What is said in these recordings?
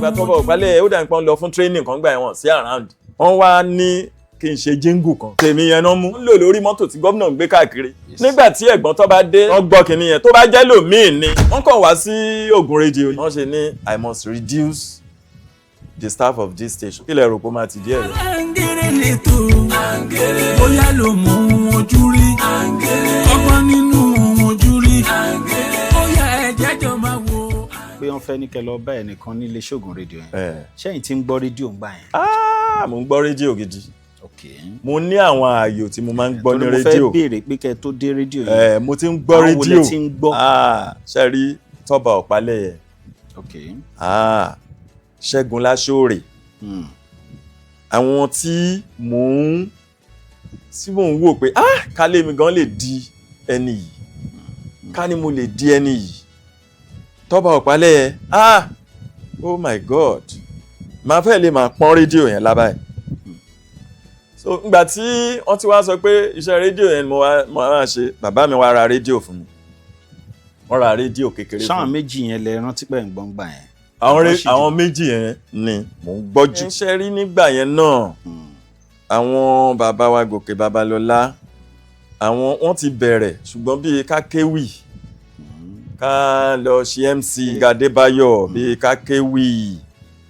Ìgbà tó bọ̀ pálẹ̀, ó dà pọ́n lọ fún training kan gbà wọ́n sí around. Wọ́n wá ní kí n ṣe jingle kan. Tèmi yẹn náà mú ń lò lórí mọ́tò tí gómìnà ń gbé káàkiri. Nígbà tí ẹ̀gbọ́n tó bá dé, wọ́n gbọ́ kinní yẹn, tó bá jẹ́ lòmíì ni wọ́n kàn wá sí Ògùn rédíò. Wọ́n ṣe ní, "I must reduce the staff of this station." Kí lẹ rò pé ó máa ti díẹ̀ rẹ̀? Àǹgẹ̀rẹ̀ lẹ́tọ̀, bóyá ló mú ojú rí ọgbọ́n nínú ojú rí, bóyá ẹ̀jẹ̀ jọ máa wo. Pé wọ́n fẹ́ ní kẹ́ lọ bá ẹnìkan ní iléeṣẹ́ Ògùn rédíò yẹn, Eh. ṣẹ́yìn tí ń gbọ́ rédíò ń gbà yẹn? Ah, mo ń gbọ́ rédíò gidi. Mo ní àwọn ààyò tí mo máa ń gbọ́ ní Torí mo fẹ́ rédíò. béèrè pé kẹ́ tó dé rédíò yẹn, Eh, mo ti ń gbọ́ àwọn wo lẹ rédíò. ti ń gbọ́? Ah, ṣe rí Tọ́ba Ọ̀pálẹ̀yẹ. Ah, Ṣẹ́gun Láṣọ́rè. Àwọn tí mò ń wò pé, ah, kálé mi gan lè di ẹni yìí, ká ní mo lè di ẹni yìí. Tọ́ba Ọ̀pálẹ̀yẹ, ah, oh my God, màá fẹ́ lè máa pọ́n rédíò yẹn lábàá. So ngbà tí wọ́n ti wá sọ pé iṣẹ́ rédíò yẹn ni mo wá ṣe, bàbá mi wá ra rédíò fún mi. Wọ́n ra rédíò kékeré fún Sáwọn mi. méjì yẹn lẹ rántí pé ń gbọ́ ń gbà yẹn? Àwọn méjì yẹn ni mò ń gbọ́ jù. Ṣe rí nígbà yẹn náà, àwọn bàbá wa Gòkè Babalọ́lá, àwọn wọ́n ti bẹ̀rẹ̀, ṣùgbọ́n bíi ká kéwì, ká lọ ṣe MC Adébáyọ̀, bíi ká kéwì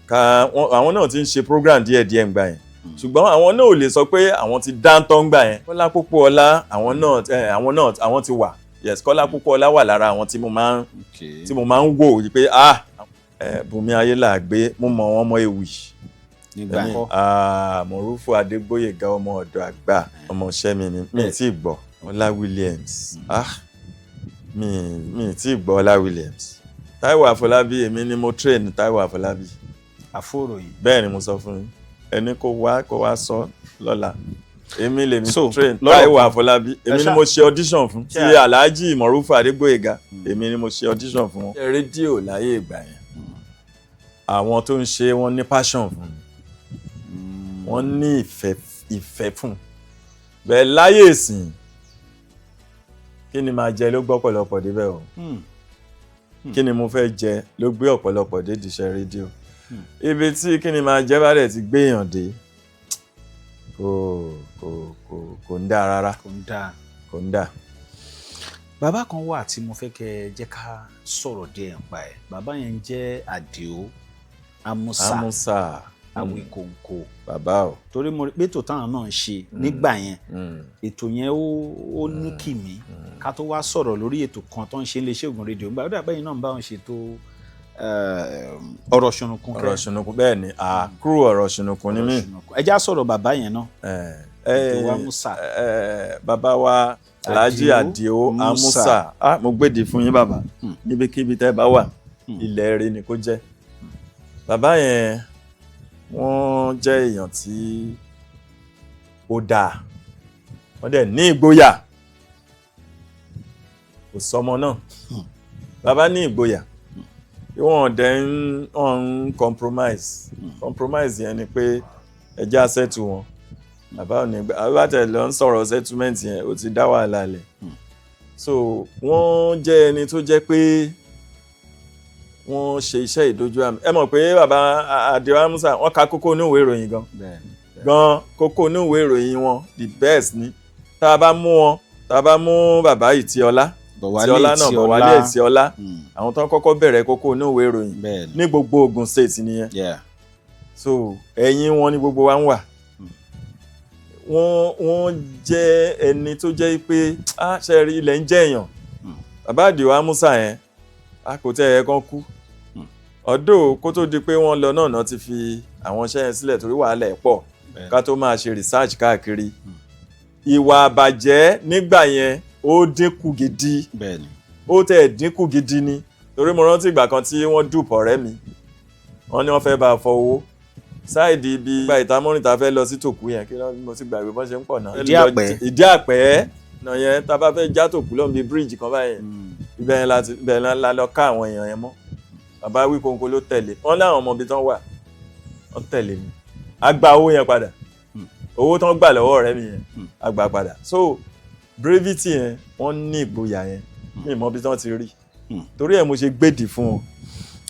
ká àwọn náà ti ń ṣe program díẹ̀díẹ̀ ńgbà yẹn, ṣùgbọ́n àwọn náà ò lè sọ pé àwọn ti dáńtọ́ ńgbà yẹn. Kọ́lá Pópóọlá, àwọn náà àwọn ti wà. Yes, Kọ́lá Pópóọlá wà lára àwọn tí mo máa ń wò yìí pé, ah, Bùnmi Ayélàgbé, mo mọ̀ wọ́n mọ́ ewì. Nígbà Èmi, kọ́. ah, Mọ̀rúfù Adégbóyèga, ọmọ ọ̀dọ̀ àgbà, ọmọọṣẹ́ mi ni. Mi ì tí ì gbọ́ Ọlá Williams. Ah, mi ì tí ì gbọ́ Ọlá Williams. Táíwò Àfọlábí, èmi ni mo train Táíwò Àfọlábí. Àfòròyìn. Bẹ́ẹ̀ ni mo sọ fún yín. Ẹni kó wá sọ lọ́la, èmi lèmi So, train lọ́rọ̀ Táíwò kan. Àfọlábí. Èmi ni mo ṣe audition fún tí Alhaji Mọ̀rúfù Adégbóyèga, èmi ni mo ṣe audition fún wọn. Rédíò láyé ìgbà yẹn, àwọn tó ń ṣe, wọ́n ní passion fún mi, wọ́n ní ìfẹ́ fún bẹ́ẹ̀. Láyé ìsìn, kí ni máa jẹ ló gbọ́ ọ̀pọ̀lọpọ̀ débẹ̀ o. Kí ni mo fẹ́ jẹ ló gbé ọ̀pọ̀lọpọ̀ dé ìdíṣẹ́ rédíò. Ibi tí kí ni máa jẹ bá dẹ̀ ti gbéyàn dé, kò ń dáa rárá. Kò ń dáa. Kò ń dáa. Bàbá kan wà tí mo fẹ́ kẹ́ ẹ jẹ́ ká sọ̀rọ̀ díẹ̀ nípa ẹ̀. Bàbá yẹn ń jẹ́ Àdìó Amusa. Amusa. Awikonko. Bàbá o. Torí mo rí pé ètò táwọn náà ń ṣe nígbà yẹn, ètò yẹn ó ní kìmí. Ká tó wá sọ̀rọ̀ lórí ètò kan tó ń ṣe iléeṣẹ́ Ògùn rédíò nígbà ó dàgbà yìí náà ń bá wọn ṣètò ọ̀rọ̀ ṣùnùkùn. Ọ̀rọ̀ ṣùnùkùn, bẹ́ẹ̀ ni, àkúrò ọ̀rọ̀ ṣùnùkùn ni mí. Ọ̀rọ̀ ṣùnùkùn. Ẹ já sọ̀rọ̀ bàbá yẹn náà. Àdìó Amusa. Bàbá wa Alhaji Àdìó Àdìó Amusa. Amusa, ah, mo gbèdè fún yín, bàbá. Níbikíbi tẹ́ bá wà, ilẹ̀ rẹ ni kó jẹ́. Bàbá yẹn, wọ́n jẹ́ èèyàn tí ó dáa, wọ́n dẹ̀ ní ìgboyà. Kò sọmọ náà, bàbá ní ìgboyà. Wọ́n dẹ̀ ń wọ́n ń compromise. Compromise yẹn ni pé ẹjẹ́ á settle wọn. Bàbá ò ní gbà. Bàbá tẹ̀ lọ ń sọ̀rọ̀ settlement yẹn, ó ti dá wàhálà lẹ̀. So wọ́n jẹ́ ẹni tó jẹ́ pé wọ́n ṣe iṣẹ́ ìdójú àmì. Ẹ mọ̀ pé bàbá Àdìó Amusa, wọ́n ka kókó inú ìwé ìròyìn gan gan. Kókó inú ìwé ìròyìn wọn, the best ni. Tá a bá mú wọn, tá a bá mú bàbá Ìtíọlá, Ìtíọlá náà, Bọ̀wálé Ìtíọlá, àwọn tó ń kọ́kọ́ bẹ̀rẹ̀ kókó inú ìwé ìròyìn ní gbogbo Ogun State nìyẹn. So ẹ̀yìn wọn ni gbogbo wa ń wà. Wọ́n jẹ́ ẹni tó jẹ́ pé, ah, ṣe rí ilẹ̀ ń jẹ́ èèyàn. Bàbá Àdìó Amusa yẹn, a kò tẹ́ ẹ kán kú ọdún kó tó di pé wọ́n lọ náà náà ti fi àwọn iṣẹ́ yẹn sílẹ̀ torí wàhálà ẹ̀ pọ̀. Ká tó máa ṣe research káàkiri, ìwà àbàjẹ́ nígbà yẹn, ó dínkù gidi. Ó tẹ̀ dínkù gidi ni, torí mo rántí ìgbà kan tí wọ́n dùpọ̀ ọ̀rẹ́ mi, wọ́n ní wọ́n fẹ́ bá a fọ owó side ibi gba ìtamọ́rìn tá a fẹ́ lọ sí tòkú yẹn. Kí ló, mo ti gbàgbé bọ́n ṣe ń pọ̀ náà. Ìdí Àpẹ́. Ìdí Àpẹ́ náà yẹn, tá a bá fẹ́ já tòkú lọ́nà bíi bíríìjì kan báyẹn, ibẹ̀ yẹn láti ibẹ̀ yẹn la lọ ká àwọn èèyàn yẹn mọ́. Bàbá Wíkóńkó ló tẹ̀lé wọ́n láwọn ọmọ ibi tán wà, wọ́n tẹ̀lé mi, a gba owó yẹn padà. Owó tán gbà lọ́wọ́ ọ̀rẹ́ mi yẹn, a gbà padà. So bravery yẹn, wọ́n ní ìgboyà yẹn, mi ì mọ ibi tán ti rí. Torí ẹ̀ mo ṣe gbèdì fún wọn.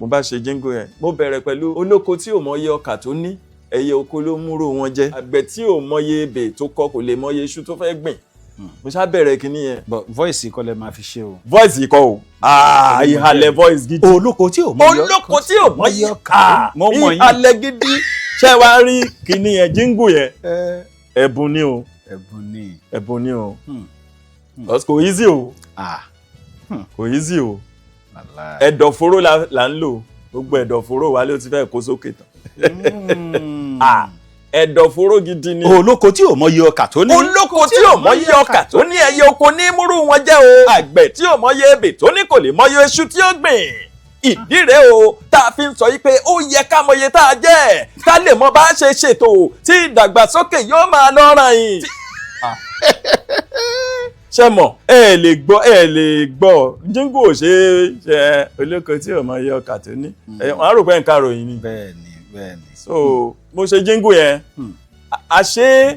Mo bá ṣe jingle yẹn, mo bẹ̀rẹ̀ pẹ̀lú olóko tí ò mọye ọkà tó ní, ẹyẹ oko ló múrò wọn jẹ. Àgbẹ̀ tí ò mọye ebè tó kọ kò lè mọye iṣu tó fẹ́ gbìn. Mo ṣá bẹ̀rẹ̀ kinní yẹn. But voice kọ́ lẹ máa fi ṣe o. Voice kọ́ o. Ah, ìhàlẹ̀ voice gidi. Olóko tí ò mọye Olóko tí ò mọye ọkà. Mo mọ̀ yín. Ìhàlẹ̀ gidi. Ṣé wàá rí kinní yẹn, jingle yẹn, ẹ̀bùn ni o. Ẹ̀bùn ni. Ẹ̀bùn ni o. Because kò easy o. Ah. Kò easy o. Wàláì. Ẹ̀dọ̀fóró la ń lò. Gbogbo ẹ̀dọ̀fóró wa ló ti fẹ́ kó sókè tán. Ah, ẹ̀dọ̀fóró gidi ni. Olóko tí ò mọye ọkà tó ní. Olóko tí ò mọyé ọkà tó ní, ẹyẹ oko ní múrú wọn jẹ́ o. Àgbẹ̀ tí ò mọyé ebè tó ní kò lè mọyé iṣu tí ó gbìn. Ìdí rèé o tá a fi ń sọ yìí pé ó yẹ ká mọye tá a jẹ́, ká lè mọ bá a ṣe ṣètò tí ìdàgbàsókè yóò máa lọ ràn yìí. Ṣe mọ̀, ẹ lè gbọ́, ẹ lè gbọ́ jingle ò ṣe é ṣe. Olóko tí ò mọyé ọkà tó ní, wọ́n á rò pé nǹkan ròyìn ni. Bẹ́ẹ̀ni, bẹ́ẹ̀ni. So mo ṣe jingle yẹn. Àṣé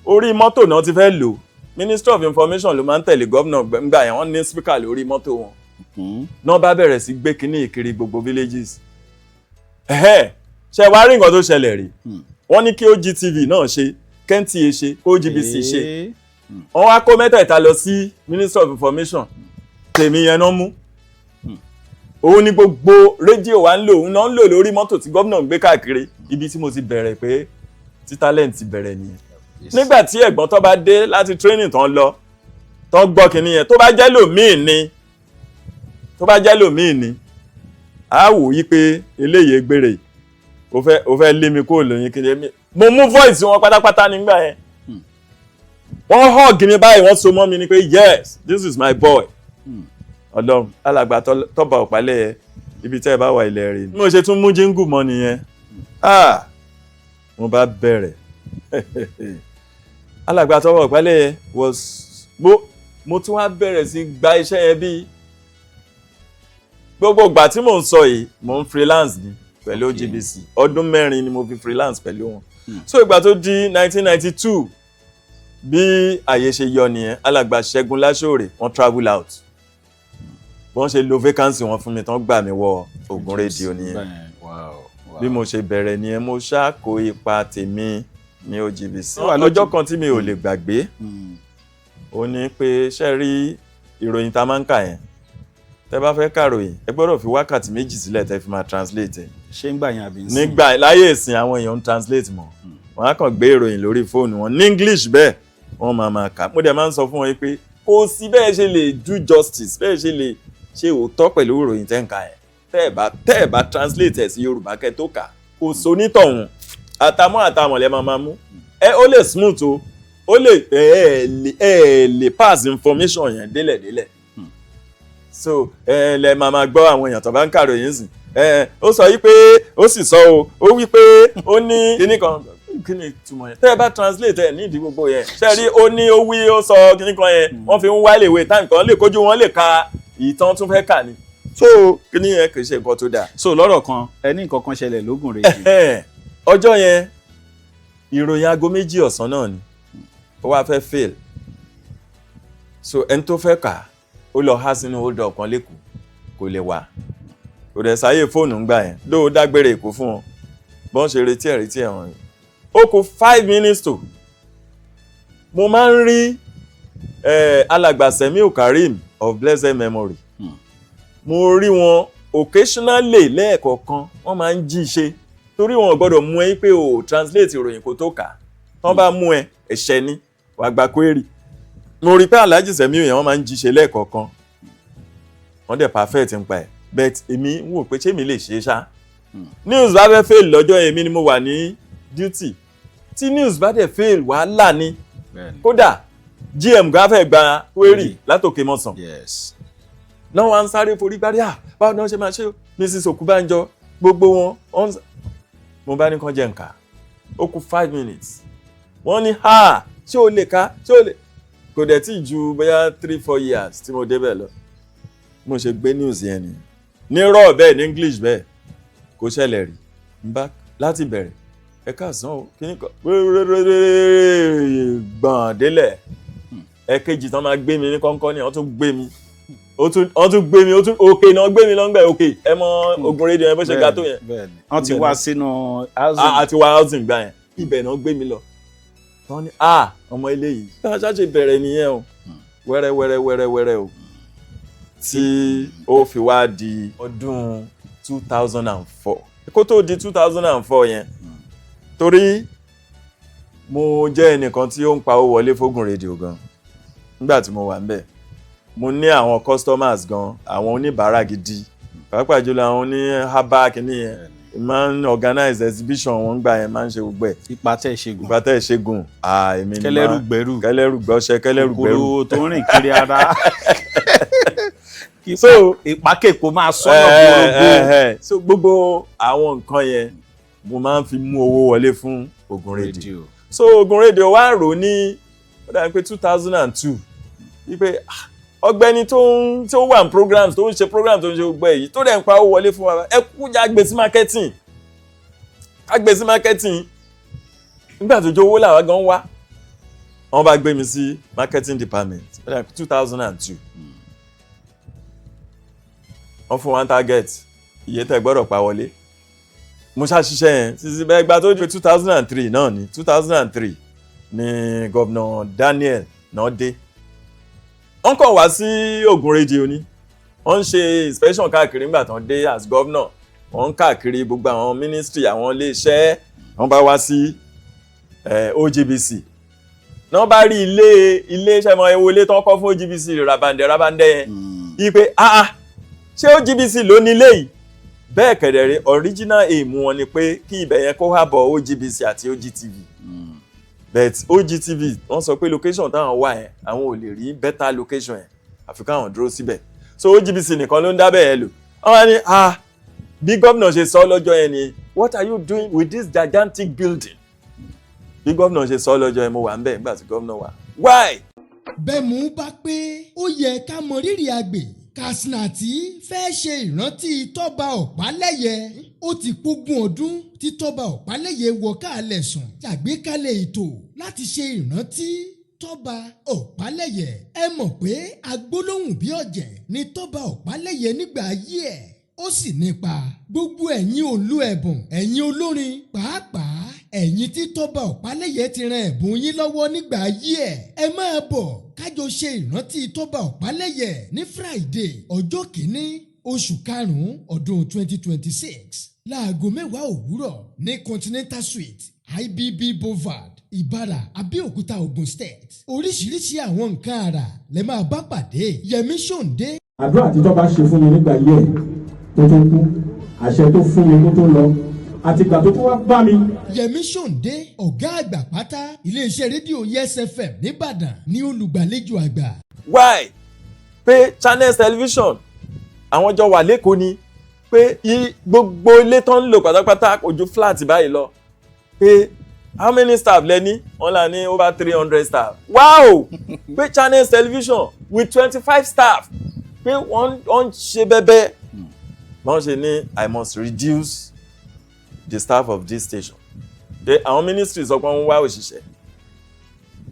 orí mọ́tò náà ti fẹ́ lò. Minister of Information ló máa ń tẹ̀lé gómìnà gbẹ̀ngbà yẹn. Wọ́n ní speaker lórí mọ́tò wọn. Náà bá bẹ̀rẹ̀ sí gbé kínní ìkiri gbogbo villages. Ẹ̀hẹ́, ṣe wá rí nǹkan tó ṣẹlẹ̀ rí? Wọ́n ní kí OGTV náà ṣe, KNTA ṣe, OGBC ṣe. Wọ́n wá kó mẹ́tẹ̀ẹ̀ta lọ sí Minister of Information. Tèmi yẹn náà mú. Òun ni gbogbo rédíò wa ń lò, òun náà ń lò lórí mọ́tò tí gómìnà ń gbé káàkiri. Ibi tí mo ti bẹ̀rẹ̀ pé tí talent ti bẹ̀rẹ̀ nìyẹn. Nígbà tí ẹ̀gbọ́n tó bá dé láti training tán lọ, tán gbọ́ kinní yẹn, tó bá jẹ́ lòmíì ni, tó bá jẹ́ lòmíì ni, á wò yí pé eléyìí gbére, ó fẹ́ lé mi kúrò lóyún kí ni. Mo mú voice wọn pátápátá nígbà yẹn. Wọ́n hug mi báyìí, wọ́n so mọ́ mi ni pé, "Yes, this is my boy." Ọlọ́run, alàgbà tọ́ba ọ̀pálẹ̀, ibi tẹ́ ẹ bá wà, ilẹ̀ rẹ̀ ni. Mo ṣe tún mú jingle mọ́ nìyẹn. Ah, mo bá bẹ̀rẹ̀. Alàgbà tọ́ba ọ̀pálẹ̀ was mo tún wá bẹ̀rẹ̀ sí gba iṣẹ́ yẹn. Bí gbogbo ìgbà tí mò ń sọ yìí, mò ń freelance ni pẹ̀lú OGBC. Ọdún 4 ni mo fi freelance pẹ̀lú wọn. So ìgbà tó di 1992, bí àyè ṣe yọ nìyẹn. Alàgbà Ṣẹ́gun Láṣọ̀rẹ̀, wọ́n travel out. Wọ́n ṣe lo vacancy wọn fún mi tán, gbà mí wọ Ògùn rédíò nìyẹn. Bí mo ṣe bẹ̀rẹ̀ nìyẹn. Mo ṣáà ipa tèmi ní OGBC. Ọjọ́ kan tí mi ò lè gbàgbé, ó ní pé ṣe rí ìròyìn tá a máa ń kà yẹn, tẹ́ bá fẹ́ kàròyìn, ẹ gbọ́dọ̀ fi wákàtí 2 sílẹ̀ tẹ́ fi máa translate ẹ̀. Ṣé ń gbà yẹn àbí ń sìn? Nígbà láyé ìsìn, àwọn èèyàn ń translate mọ́. Wọ́n á kàn gbé ìròyìn lórí fóònù wọn ní English bẹ́ẹ̀, wọ́n máa máa kà. Mo dẹ̀ máa ń sọ fún wọn pé kò sí bẹ́ẹ̀ ṣe lè do justice, bẹ́ẹ̀ ṣe lè ṣe òótọ́ pẹ̀lú ìròyìn tẹ́ ń kà ẹ̀, tẹ́ ẹ̀ bá translate ẹ̀ sí Yorùbá kẹ́ tó kà, kò sonítọ̀hún. Àtàmọ́ àtàmọ̀ lẹ́ máa máa mú ẹ. Ó lè smooth o, ó lè ẹ lè pass information yẹn délẹ̀délẹ̀. So ẹ lẹ máa máa gbọ́ àwọn èèyàn tó bá ń kàròyìn sìn, ẹ ó sọ yìí pé ó sì sọ o, ó wí pé ó ní kíní kan. Kíní ìtumọ̀ yẹn? Tẹ́ ẹ bá translate ẹ ní ìdí gbogbo yẹn, ṣe rí ó ní, ó wí, ó sọ kíní kan yẹn, wọ́n fi ń wá léwé táìmù kan lè kójú wọn lè ka ìtàn tún fẹ́ kà ni. So kíní yẹn kì í ṣe nǹkan tó dáa. So lọ́rọ̀ kan, ẹ ní nǹkan kan ṣẹlẹ̀ lógùn rédíò. Ọjọ́ yẹn, ìròyìn aago 2 ọ̀sán náà ni ó wá fẹ́ fail. So ẹni tó fẹ́ kà, ó lọ há sínú hold up kan lẹ́kọ̀ọ́, kò lè wá. Kò dẹ̀ sáyé fóònù ń gbà yẹn lóò dágbére Èkó fún wọn. Bọ́n ṣe retí ẹ̀, retí ẹ̀, wọ̀nyí ó kù 5 minutes to. Mo máa ń rí alàgbà Semiu Karim of blessed memory. Mo rí wọn occasionally, lẹ́ẹ̀kọ̀ọ̀kan wọ́n máa ń jí ṣe, torí wọn ò gbọ́dọ̀ mú ẹ pé o translate ìròyìn kó tó kà á. Tán bá mú ẹ, ẹ̀ṣẹ̀ ni, wàá gba query. Mo rí pé Alhaji Semiu yẹn, wọ́n máa ń jí ṣe lẹ́ẹ̀kọ̀ọ̀kan. Wọ́n dẹ̀ perfect ń pa ẹ̀, but èmi ń wò pé ṣé mi lè ṣe é ṣá. News bá fẹ́ fail lọ́jọ́ yẹn, èmi ni mo wà ní duty. Tí news bá dẹ̀ fail, wàhálà ni. Kódà GM gan fẹ́ gba query látòkè mọ̀sán. Náà wọ́n á ń sáré forí gbárí. À, báwo ni wọ́n ṣe máa ṣe o? Mrs Okubanjo, gbogbo wọn. Mo bá ní kàn jẹ́ nǹka, ó kù 5 minutes. Wọ́n ní, "Ha, ṣé o lè ka? Ṣé o lè?" Kò dẹ̀ tí ju bóyá 3-4 years tí mo débẹ̀ lọ. Mo ṣe gbé news yẹn ni ní raw bẹ́ẹ̀, ní English bẹ́ẹ̀, kò ṣẹlẹ̀ rí. N bá láti bẹ̀rẹ̀, "Ẹ káàsán o," kíní kan gbọ̀n délẹ̀. Ẹ̀kejì tán máa gbé mi ní kọ́ńkọ́ ni wọ́n tún gbé mi. Ó tún wọ́n tún gbé mi, ó tún òkè náà gbé mi lọ́ngbẹ̀ òkè. Ẹ mọ Ògùn rédíò yẹn bó ṣe ga tó yẹn. Bẹ́ẹ̀ni, wọ́n ti Ibẹ̀ wá náà. sínú housing. Àti wá housing gbà yẹn, ibẹ̀ náà gbé mi lọ. Wọ́n ní, "Ah, ọmọ ilé yìí." Bí wọ́n ṣáà ṣe bẹ̀rẹ̀ nìyẹn o, wẹ́rẹ́ wẹ́rẹ́ wẹ́rẹ́ wẹ́rẹ́ o, tí ó fi wá di ọdún 2004. Kó tó di 2004 yẹn, torí mo jẹ́ ẹnìkan tí ó ń pa owó wọlé fógùn rédíò gan nígbà tí mo wà ń bẹ̀. Mo ní àwọn customers gan, àwọn oníbàárà gidi, pàápàá jùlọ àwọn oní haba kìíní yẹn. Máa ń organize exhibition wọn gbà yẹn, máa ń ṣe gbogbo ẹ̀. Ipa tẹ́ ṣe gùn. Ìgbà tẹ́ ẹ̀ ṣe gùn, èmi ni Kẹlẹ́rù gbẹ́rù. Kẹlẹ́rù gbọ́ṣẹ́, kẹlẹ́rù gbẹ́rù. Kòkòrò tó ń rìn kiri ara. So ìpákèkó máa sọ́nà gbòòrò. So gbogbo àwọn nǹkan yẹn, mo máa ń fi mú owó wọlé fún Ògùn rédíò. So Ògùn rédíò wá rò ní, ó dàbí pé 2002, wípé, ah, ọ̀gbẹ́ni tó wà ní programs, tó ń ṣe programs, tó ń ṣe gbogbo èyí, tó dẹ̀ ń pa owó wọlé fún wa, ẹ kú já gbé sí marketing, ká gbé sí marketing. Nígbà tó jẹ́ owó làwọn gan wá, wọ́n bá gbé mi sí marketing department. Ó dàbí 2002, wọ́n fún wa target iye tẹ́ gbọ́dọ̀ pa wọlé. Mo ṣàṣìṣe yẹn títí bẹ́ẹ̀. Gba tó di 2003 náà ní, 2003 ní Governor Daniel náà dé. Wọ́n kàn wá sí Ògùn rédíò ni, wọ́n ń ṣe inspection káàkiri. Nígbà tán dé as governor, wọ́n ń káàkiri gbogbo àwọn ministry, àwọn iléeṣẹ́. Wọ́n bá wá sí OGBC náà, bá rí ilé ilé iṣẹ́ mọ ewu ilé tán kọ́ fún OGBC rabandẹ rabandẹ yẹn, yí pé, "Ah ah, ṣé OGBC ló ní ilé yìí?" Bẹ́ẹ̀ kẹ̀dẹ̀rẹ́, original aim wọn ni pé kí ibẹ̀ yẹn kó hábọ̀ OGBC àti OGTV, but OGTV, wọ́n sọ pé location táwọn wà yẹn, àwọn ò lè rí better location yẹn, àfi káwọn dúró síbẹ̀. So OGBC nìkan ló ń dábẹ̀ yẹn lò. Wọ́n wá ní, "Ah," bí gómìnà ṣe sọ lọ́jọ́ yẹn ni, "What are you doing with this gigantic building?" Bí gómìnà ṣe sọ lọ́jọ́ yẹn, mo wà ń bẹ̀ nígbà tí gómìnà wà. Why? Bẹ́ẹ̀ mú bá pé ó yẹ ká mọ rírì àgbè. Kasnati fẹ́ ṣe ìrántí Tọ́ba Ọ̀pálẹ̀yẹ. Ó ti pógún ọdún tí Tọ́ba Ọ̀pálẹ̀yẹ wọ káàlẹ̀ sùn. Ṣàgbékalẹ̀ ètò láti ṣe ìrántí Tọ́ba Ọ̀pálẹ̀yẹ. Ẹ mọ̀ pé agbólóhùn bí ọ̀jẹ̀ ni Tọ́ba Ọ̀pálẹ̀yẹ nígbà ayé ẹ̀, ó sì nípa. Gbogbo ẹ̀yin olú ẹ̀bùn, ẹ̀yin olórin, pàápàá ẹ̀yin tí Tọ́ba Ọ̀pálẹ̀yẹ ti ran ẹ̀bùn yín lọ́wọ́ nígbà ayé ẹ̀, ẹ máa bọ̀ kájọ ṣe ìrántí Tọ́ba Ọ̀pálẹ̀yẹ ní Friday, ọjọ́ 1 oṣù 5 ọdún 2026, láago 10 òwúrọ̀ ní Continental Suite, IBB Boulevard, Ìbàrà, Abẹ́òkúta, Ogun State. Oríṣiríṣi àwọn nǹkan àrà lẹ máa bá pàdé. Yẹmí Ṣòǹdé. Àdúrà tí Tọ́ba ṣe fún mi nígbà yẹ tó tó kú, àṣẹ tó fún mi kó tó lọ, àtìgbà tó tó wá bá mi. Yẹmí Ṣòǹdé, ọ̀gá àgbà pátá iléeṣẹ́ rédíò Yes FM nìbàdàn, ní olùgbàlejò àgbà. Why? Pé Channels Television, àwọn jọ wà lẹ́kọ̀ọ́ ni, pé gbogbo ilé tó ń lò pátápátá kò ju flat báyìí lọ. Pé how many staff lẹ ní? Wọ́n là ní over 300 staff. Wow! Pé Channels Television with 25 staff, pé wọ́n ń ṣe bẹ́bẹ́. Wọ́n ṣe ní, "I must reduce the staff of this station." Pé àwọn ministry sọ pé wọ́n ń wá òṣìṣẹ́.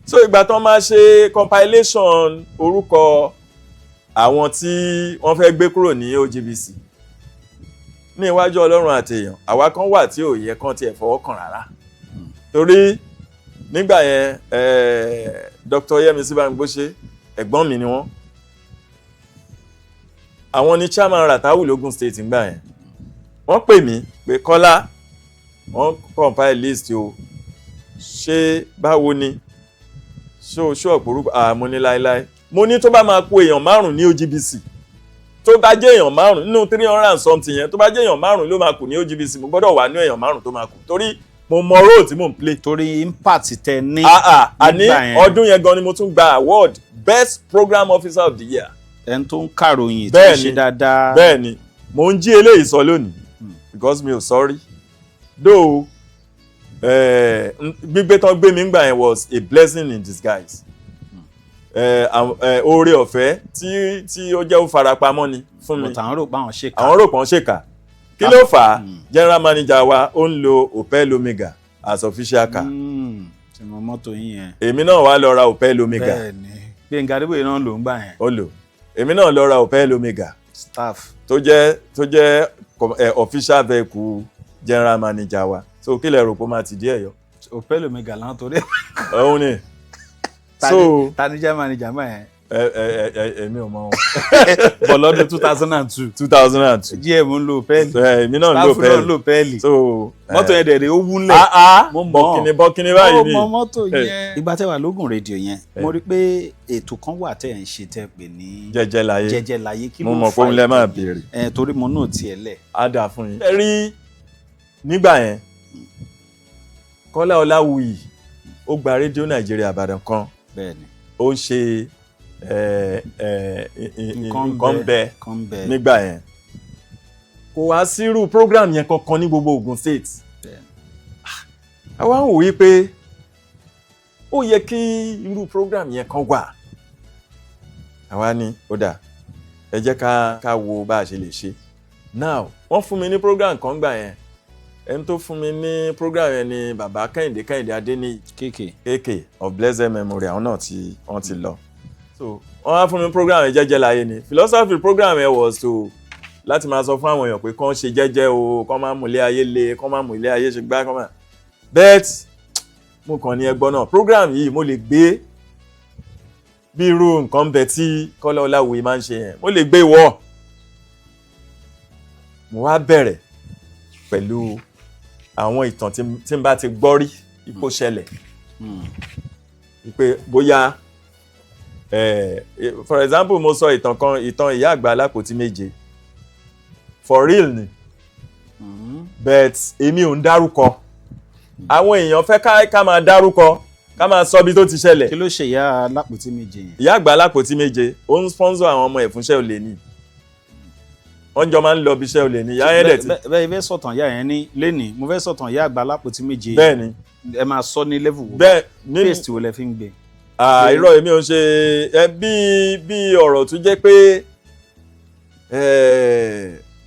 So ìgbà tán máa ṣe compilation orúkọ àwọn tí wọ́n fẹ́ gbé kúrò ní OGBC, ní iwájú Ọlọ́run àtèèyàn, àwa kan wà tí ò yẹ kán tiẹ̀ fọwọ́ kàn rárá, torí nígbà yẹn, Dr. Yẹmisí Bámigbóṣe, ẹ̀gbọ́n mi ni wọ́n, àwọn ni chairman Ratawu l'Ogun State ńgbà yẹn. Wọ́n pè mí pé, "Kọ́lá, wọ́n compile list o, ṣé báwo ni? Ṣé o ṣó ọ̀pọ̀ orúkọ?" Mo ní láéláé, mo ní tó bá máa kó èèyàn márùn ní OGBC, tó bá jẹ́ èèyàn 5 nínú 300 and something yẹn, tó bá jẹ́ èèyàn 5 ló máa kù ní OGBC, mo gbọ́dọ̀ wà ní èèyàn 5 tó máa kù, torí mo mọ role tí mò ń play. Torí impact tẹ ní Ah ah, àní nígbà yẹn. Ọdún yẹn gan ni mo tún gba award best program officer of the year. Ẹni tó ń kàròyìn, tó ń Bẹ́ẹ̀ni. ṣe dáadáa. Bẹ́ẹ̀ ni, mò ń jí eléyìí sọ lónìí because mi ò sọ rí though. Gbígbé tán gbé mi ńgbà yẹn was a blessing in disguise. Oore ọ̀fẹ́ tí ó jẹ́ ó farapamọ́ ni fún mi. But àwọn rò pé àwọn ṣe kà. Àwọn rò pọ́n ṣèkà. Kí ló fà á? General manager wa, ó ń lo Opel Omega as official car. Tí mo mọ́tò yín yẹn. Èmi náà wá lọ ra Opel Omega. Bẹ́ẹ̀ni, Gbẹ̀ngà Adébóyè náà ló ń gbà yẹn. Ó lò. Èmi náà lọ ra Opel Omega Staff. tó jẹ́ official vehicle general manager wa. So kí lẹ rò pé ó máa ti díẹ̀ yọ? Opel Omega láwọn torí. Òun ni. So Tani jẹ́ manager mọ́ ẹ̀? Ẹ ẹ ẹ ẹ èmi ò mọ wọn. Bọ̀ lọ́dún 2002, 2002. GM ń lo Opel. Èmi náà ń lo Staff náà ń Opel. lo Opel. So mọ́tò yẹn dẹ̀ rẹ̀, ó wúlẹ̀. Ah ah. Mo mọ̀. Bọ̀kìnì bọ̀kìnì báyìí ni. Ó mọ mọ́tò yẹn. Ìgbà tẹ́ wà lógùn rédíò yẹn, mo rí pé ètò kan wà tẹ́ ẹ̀ ń ṣe tẹ́ pè ní Jẹ́jẹ́ láyé. Jẹ́jẹ́ láyé. Kí Mo ló mọ̀ fa pé òun lẹ ètò máa yẹn? béèrè. Ẹ torí mo náà tiẹ̀ lẹ̀. Á dà fún yín. Ẹ rí nígbà yẹn, Kọ́lá Ọláwuyì, ó gba Rédíò Nàìjíríà Ìbàdàn kan. Ó ń ṣe nǹkan bẹ nǹkan bẹ. Nígbà yẹn, kò wá sírú program yẹn kankan ní gbogbo Ogun State. Àwa ń wò wípé ó yẹ kí irú program yẹn kan wà. Àwa ní ó dà, ẹ jẹ́ ká wo bá a ṣe lè ṣe. Now, wọ́n fún mi ní program kan gbà yẹn. Ẹni tó fún mi ní program yẹn ni bàbá Kẹ́hìndé Adéníyì. Kéèké. KK of blessed memory. Àwọn náà tí wọ́n ti lọ. So wọ́n wá fún mi program yẹn, Jẹ́jẹ́ Láyé ni. Philosophy program yẹn was to láti máa sọ fún àwọn èèyàn pé kán ṣe jẹ́jẹ́ o, kán má mú ilé ayé le, kán má mú ilé ayé ṣe gbá, kán má. But mo kàn ní ẹgbọ́n náà, program yìí, mo lè gbé bí irú nǹkan bẹ tí Kọ́lá Ọláwuyì máa ń ṣe yẹn, mo lè gbé wọ̀. Mo wá bẹ̀rẹ̀ pẹ̀lú àwọn ìtàn tí n bá ti gbọ́ rí ipò ṣẹlẹ̀, pé bóyá for example, mo sọ ìtàn kan, ìtàn ìyá àgbà alápòtí méje. For real ni, but èmi ò ń dárúkọ. Àwọn èèyàn fẹ́ ká máa dárúkọ, ká máa sọ bí tó ti ṣẹlẹ̀. Kí ló ṣe ìyá alápòtí méje yẹn? Ìyá àgbà alápòtí méje, ó ń sponsor àwọn ọmọ ẹ̀ fúnṣẹ́ olè ní. Wọ́n jọ máa ń lọ bí iṣẹ́ olè ní. Ìyá yẹn dẹ̀ ti Bẹ́ẹ̀ fẹ́ sọ̀tàn ìyá yẹn ní lẹ́nìí, mo fẹ́ sọ̀tàn ìyá àgbà alápòtí méje. Bẹ́ẹ̀ ni. Ẹ máa sọ ní level wo? Bẹ́ẹ̀ ní. Paste wo lẹ fi ń gbé? Ah, irọ́, èmi ò ń ṣe ẹ bí ọ̀rọ̀ tó jẹ́ pé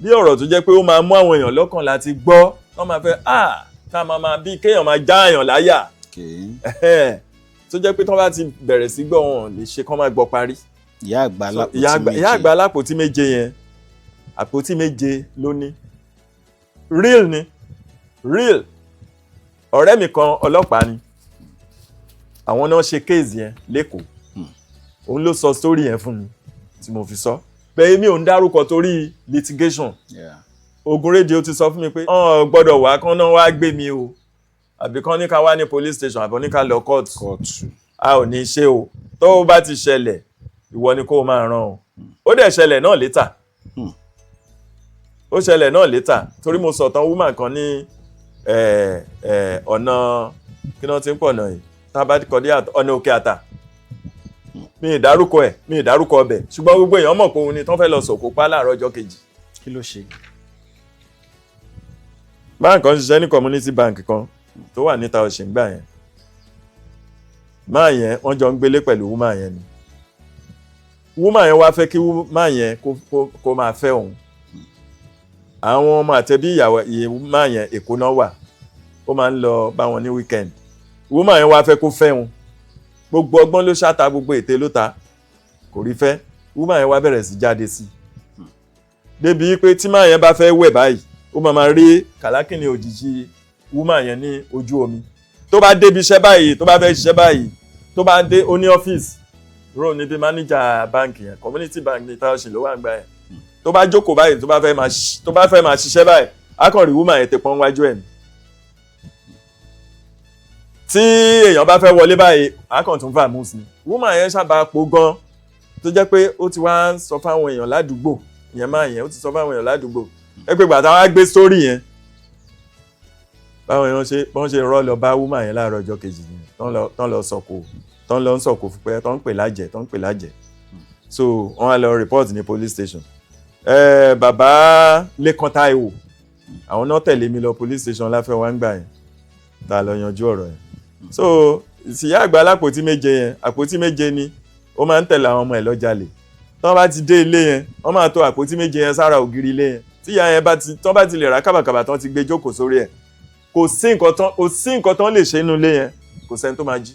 bí ọ̀rọ̀ tó jẹ́ pé ó máa mú àwọn èèyàn lọ́kàn láti gbọ́, wọ́n máa fẹ́ ká máa bí kéèyàn máa já èèyàn láyà, tó jẹ́ pé tí wọ́n bá ti bẹ̀rẹ̀ sí gbọ́, wọn lè ṣe kán máa gbọ́ parí. Ìyá àgbà So, alápòtí méje. Ìyá àgbà alápòtí méje yẹn, àpótí méje ló ní. Real ni, real. Ọ̀rẹ́ mi kan, ọlọ́pàá ni, àwọn náà ṣe case yẹn lẹ́kọ̀ọ́. Òun ló sọ story yẹn fún mi tí mo fi sọ bẹ́ẹ̀. Mi ò ń dárúkọ torí litigation. Ogun Rédíò ti sọ fún mi pé ọ̀n gbọ́dọ̀ wá, kán náà wá gbé mi o, àbí kán ní ká wá ní police station, àbí ní ká lọ court. Kóòtù. A ò ní ṣe o. Tó o bá ti ṣẹlẹ̀, ìwọ ni kó o máa ràn o. Ó dẹ̀ ṣẹlẹ̀ náà later. Ó ṣẹlẹ̀ náà later, torí mo sọ̀tàn woman kan ní ọ̀nà kí náà ti ń pọ̀ náà yìí, tá a bá kọ́ dé ọ̀nà Òkè Àtà. Mi ì dárúkọ ẹ̀, mi ì dárúkọ ọbẹ̀, ṣùgbọ́n gbogbo èèyàn mọ̀ pé òun ni tán fẹ́ lọ sọ̀kò pa láàárọ̀ ọjọ́ kejì. Kí ló ṣe? Báńkì kan ṣiṣẹ́ ní community bank kan tó wà níta Òṣìǹgbà yẹn. Máa yẹn, wọ́n jọ ń gbélé pẹ̀lú woman yẹn ni. Woman yẹn wá fẹ́ kí woman yẹn kó máa fẹ́ òun. Àwọn ọmọ àtẹbí ìyàwó máa yẹn, Èkó náà wà, ó máa ń lọ bá wọn ní weekend. Woman yẹn wá fẹ́ kó fẹ́ òun. Gbogbo ọgbọ́n ló ṣáta, gbogbo ète ló ta, kò rí fẹ́. Woman yẹn wá bẹ̀rẹ̀ sí jáde sí i, débi pé tí máa yẹn bá fẹ́ wẹ̀ báyìí, ó máa máa rí kàlákìnì òjijì woman yẹn ní ojú omi. Tó bá débi iṣẹ́ báyìí, tó bá fẹ́ ṣiṣẹ́ báyìí, tó bá dé, ó ní ọ́fíìsì rò níbi mánéjà báǹkì yẹn, community bank ní Táòsì ló wà ń gbà yẹn. Tó bá jókòó báyìí, tó bá fẹ́ máa ṣiṣẹ́ báyìí, á kàn rí woman yẹn tẹ pọ́n wájú ẹ̀ ni. Tí èèyàn bá fẹ́ wọlé báyìí, á kàn tún fà mú sí i. Woman yẹn sábà po gan, tó jẹ́ pé ó ti wá ń sọ fáwọn èèyàn ládùúgbò ìyẹn máa yẹn, ó ti sọ fáwọn èèyàn ládùúgbò ẹ pé gbàtà wá gbé sórí yẹn, báwọn èèyàn ṣe bọ́n ṣe rọ́ lọ bá woman yẹn láàárọ̀ ọjọ́ kejì yẹn, tán lọ sọ̀kò, tán lọ ń sọ̀kò fún pé tán ń pè lájẹ̀, tán ń pè lájẹ̀. So wọ́n á lọ report ní police station. Bàbá Lékan Táíwò, àwọn náà tẹ̀lé mi lọ police station láfẹ́ wá ń gbà yẹn, tá a lọ yanjú ọ̀rọ̀ yẹn. So ìyá àgbà alápòtí méje yẹn, àpótí méje ni ó máa ń tẹ̀lé àwọn ọmọ ẹ̀ lọ́jalè. Tán bá ti dé ilé yẹn, wọ́n máa to àpótí méje yẹn sára ògiri ilé yẹn. Tí ìyá yẹn bá ti tán bá ti lè rà kábàkàbà tán ti gbé jókòó sórí ẹ̀, kò sí nǹkan tán lè ṣe nínú ilé yẹn, kò sẹ́ni tó máa jí.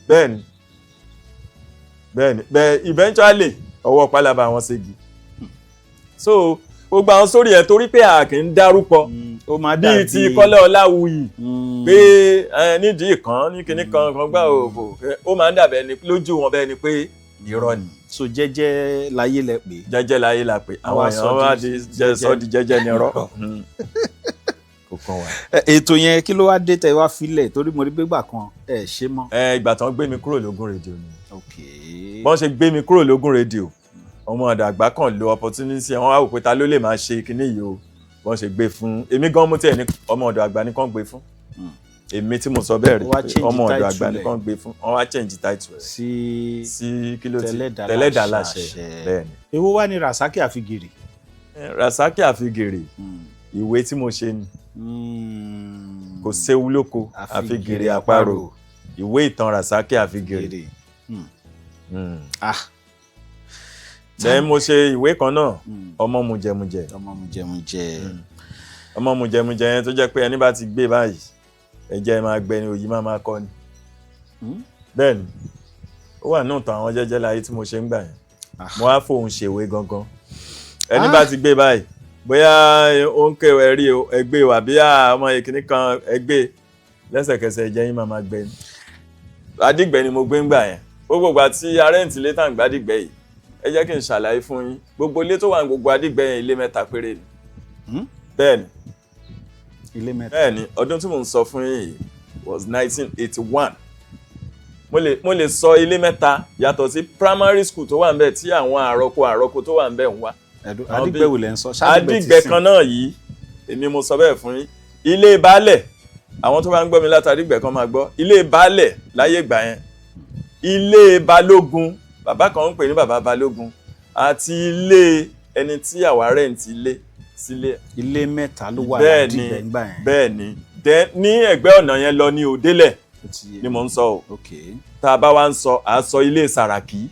Bẹ́ẹ̀ ni, bẹ́ẹ̀ ni, bẹ́ẹ̀. Eventually Ọwọ́ pálábá wọn ségi. So gbogbo àwọn sórí ẹ̀, torí pé a kì í dárúkọ Ó máa bíi dàbí ti Kọ́lá Ọláwuyì pé nídìí kan ní kinní kan kan gbà òfò, ó máa ń dàbẹ̀ ni lójú wọn bẹ́ẹ̀ ni pé irọ́ ni. So Jẹ́jẹ́ Láyé lẹ pé. Jẹ́jẹ́ Láyé la pé àwọn Àwa sọ èèyàn wá di di jẹ́ sọ di jẹ́jẹ́ ni irọ́. Kò kàn wá. Ètò yẹn, kí ló wá dé tẹ wá filẹ̀? Torí mo rí pé gbà kan ẹ ṣe mọ́. Ẹ ìgbà tán gbé mi kúrò lógún rédíò ni. Bọ́n ṣe gbé mi kúrò lógún rédíò, ọmọ ọ̀dọ̀ àgbà kan lo opportunity, wọn wá wò pé ta ló lè máa ṣe kinní yìí o. Bọ́n ṣe gbé fún èmi gan, mo tiẹ̀ ní ọmọ ọ̀dọ̀ àgbà ní kàn gbé fún èmi tí mo sọ bẹ́ẹ̀ rí Ó wá pé change ọmọ ọ̀dọ̀ title àgbà ní rẹ̀. kàn gbé fún. Wọ́n wá change title rẹ̀ sí sí kí ló ti Tẹlẹ́dàá. Tẹlẹ́dàá Láṣẹ. Láṣẹ, bẹ́ẹ̀ ni. Èwo wá ní Rasaki Àfigèrè? Rasaki Àfigèrè, ìwé tí mo ṣe ni. Kò séwu lóko àfigèrè àparò, ìwé ìtàn Rasaki Àfigèrè. Gèrè. Ah. Then mo ṣe ìwé kan náà, Ọmọ Mujẹmujẹ. Ọmọ mujẹmujẹ. Ọmọ mujẹmujẹ yẹn tó jẹ́ pé ẹni bá ti gbé báyìí, ẹ̀jẹ̀ máa gbẹ ni, òyì máa kọ́ ni. Bẹ́ẹ̀ ni, ó wà náà tán àwọn Jẹ́jẹ́ Láyé tí mo ṣe ń gbà yẹn. Mo wá fóun ṣèwé gangan. Ẹni bá ti gbé báyìí, bóyá ó ń kéwẹ́ rí o, ẹgbẹ́ o, àbí ọmọ ìkíní kan ẹgbẹ́, lẹ́sẹ̀kẹsẹ̀ ẹ̀jẹ̀ yín máa gbẹ ni. Adígbẹ́ ni mo gbé ń gbà yẹn. Gbogbo ìgbà tí arẹ́ǹtì ilé tá à ń gbádìgbẹ́ yìí, ẹ jẹ́ kí n ṣàlàyé fún yín, gbogbo ilé tó wà ní gbogbo Adígbẹ́ yẹn, ilé mẹ́ta péré ni. Bẹ́ẹ̀ ni. Ilé mẹ́ta? Bẹ́ẹ̀ ni. Ọdún tí mò ń sọ fún yín yìí was 1981. Mo lè sọ ilé mẹ́ta yàtọ̀ sí primary school tó wà ń bẹ̀ tí àwọn àrọ́kọ àrọ́kọ tó wà ń bẹ̀ ń wá. Ẹ̀dùn Àwọn Adígbẹ́ wò lẹ́ ń sọ? Ṣádìgbẹ́ ti Adígbẹ́ sìn? kan náà yìí, èmi mo sọ bẹ́ẹ̀ fún yín. Ilé baálẹ̀, àwọn tó bá ń gbọ́ mi láti Adígbẹ́ kan máa gbọ́ ilé baálẹ̀ láyé ìgbà yẹn, ilé balógun, bàbá kan ń pè ní bàbá balógun, àti ilé ẹni tí àwa rent ilé sílé. Ilé mẹ́ta ló wà Bẹ́ẹ̀ ni. ládìgbẹ́ ńgbà yẹn? Bẹ́ẹ̀ ni. Then ní ẹ̀gbẹ́ ọ̀nà yẹn lọ ní òdélẹ̀ Ó ti yé. ni mò ń sọ o. Tá a bá wá ń sọ, à á sọ ilé Sàràkí,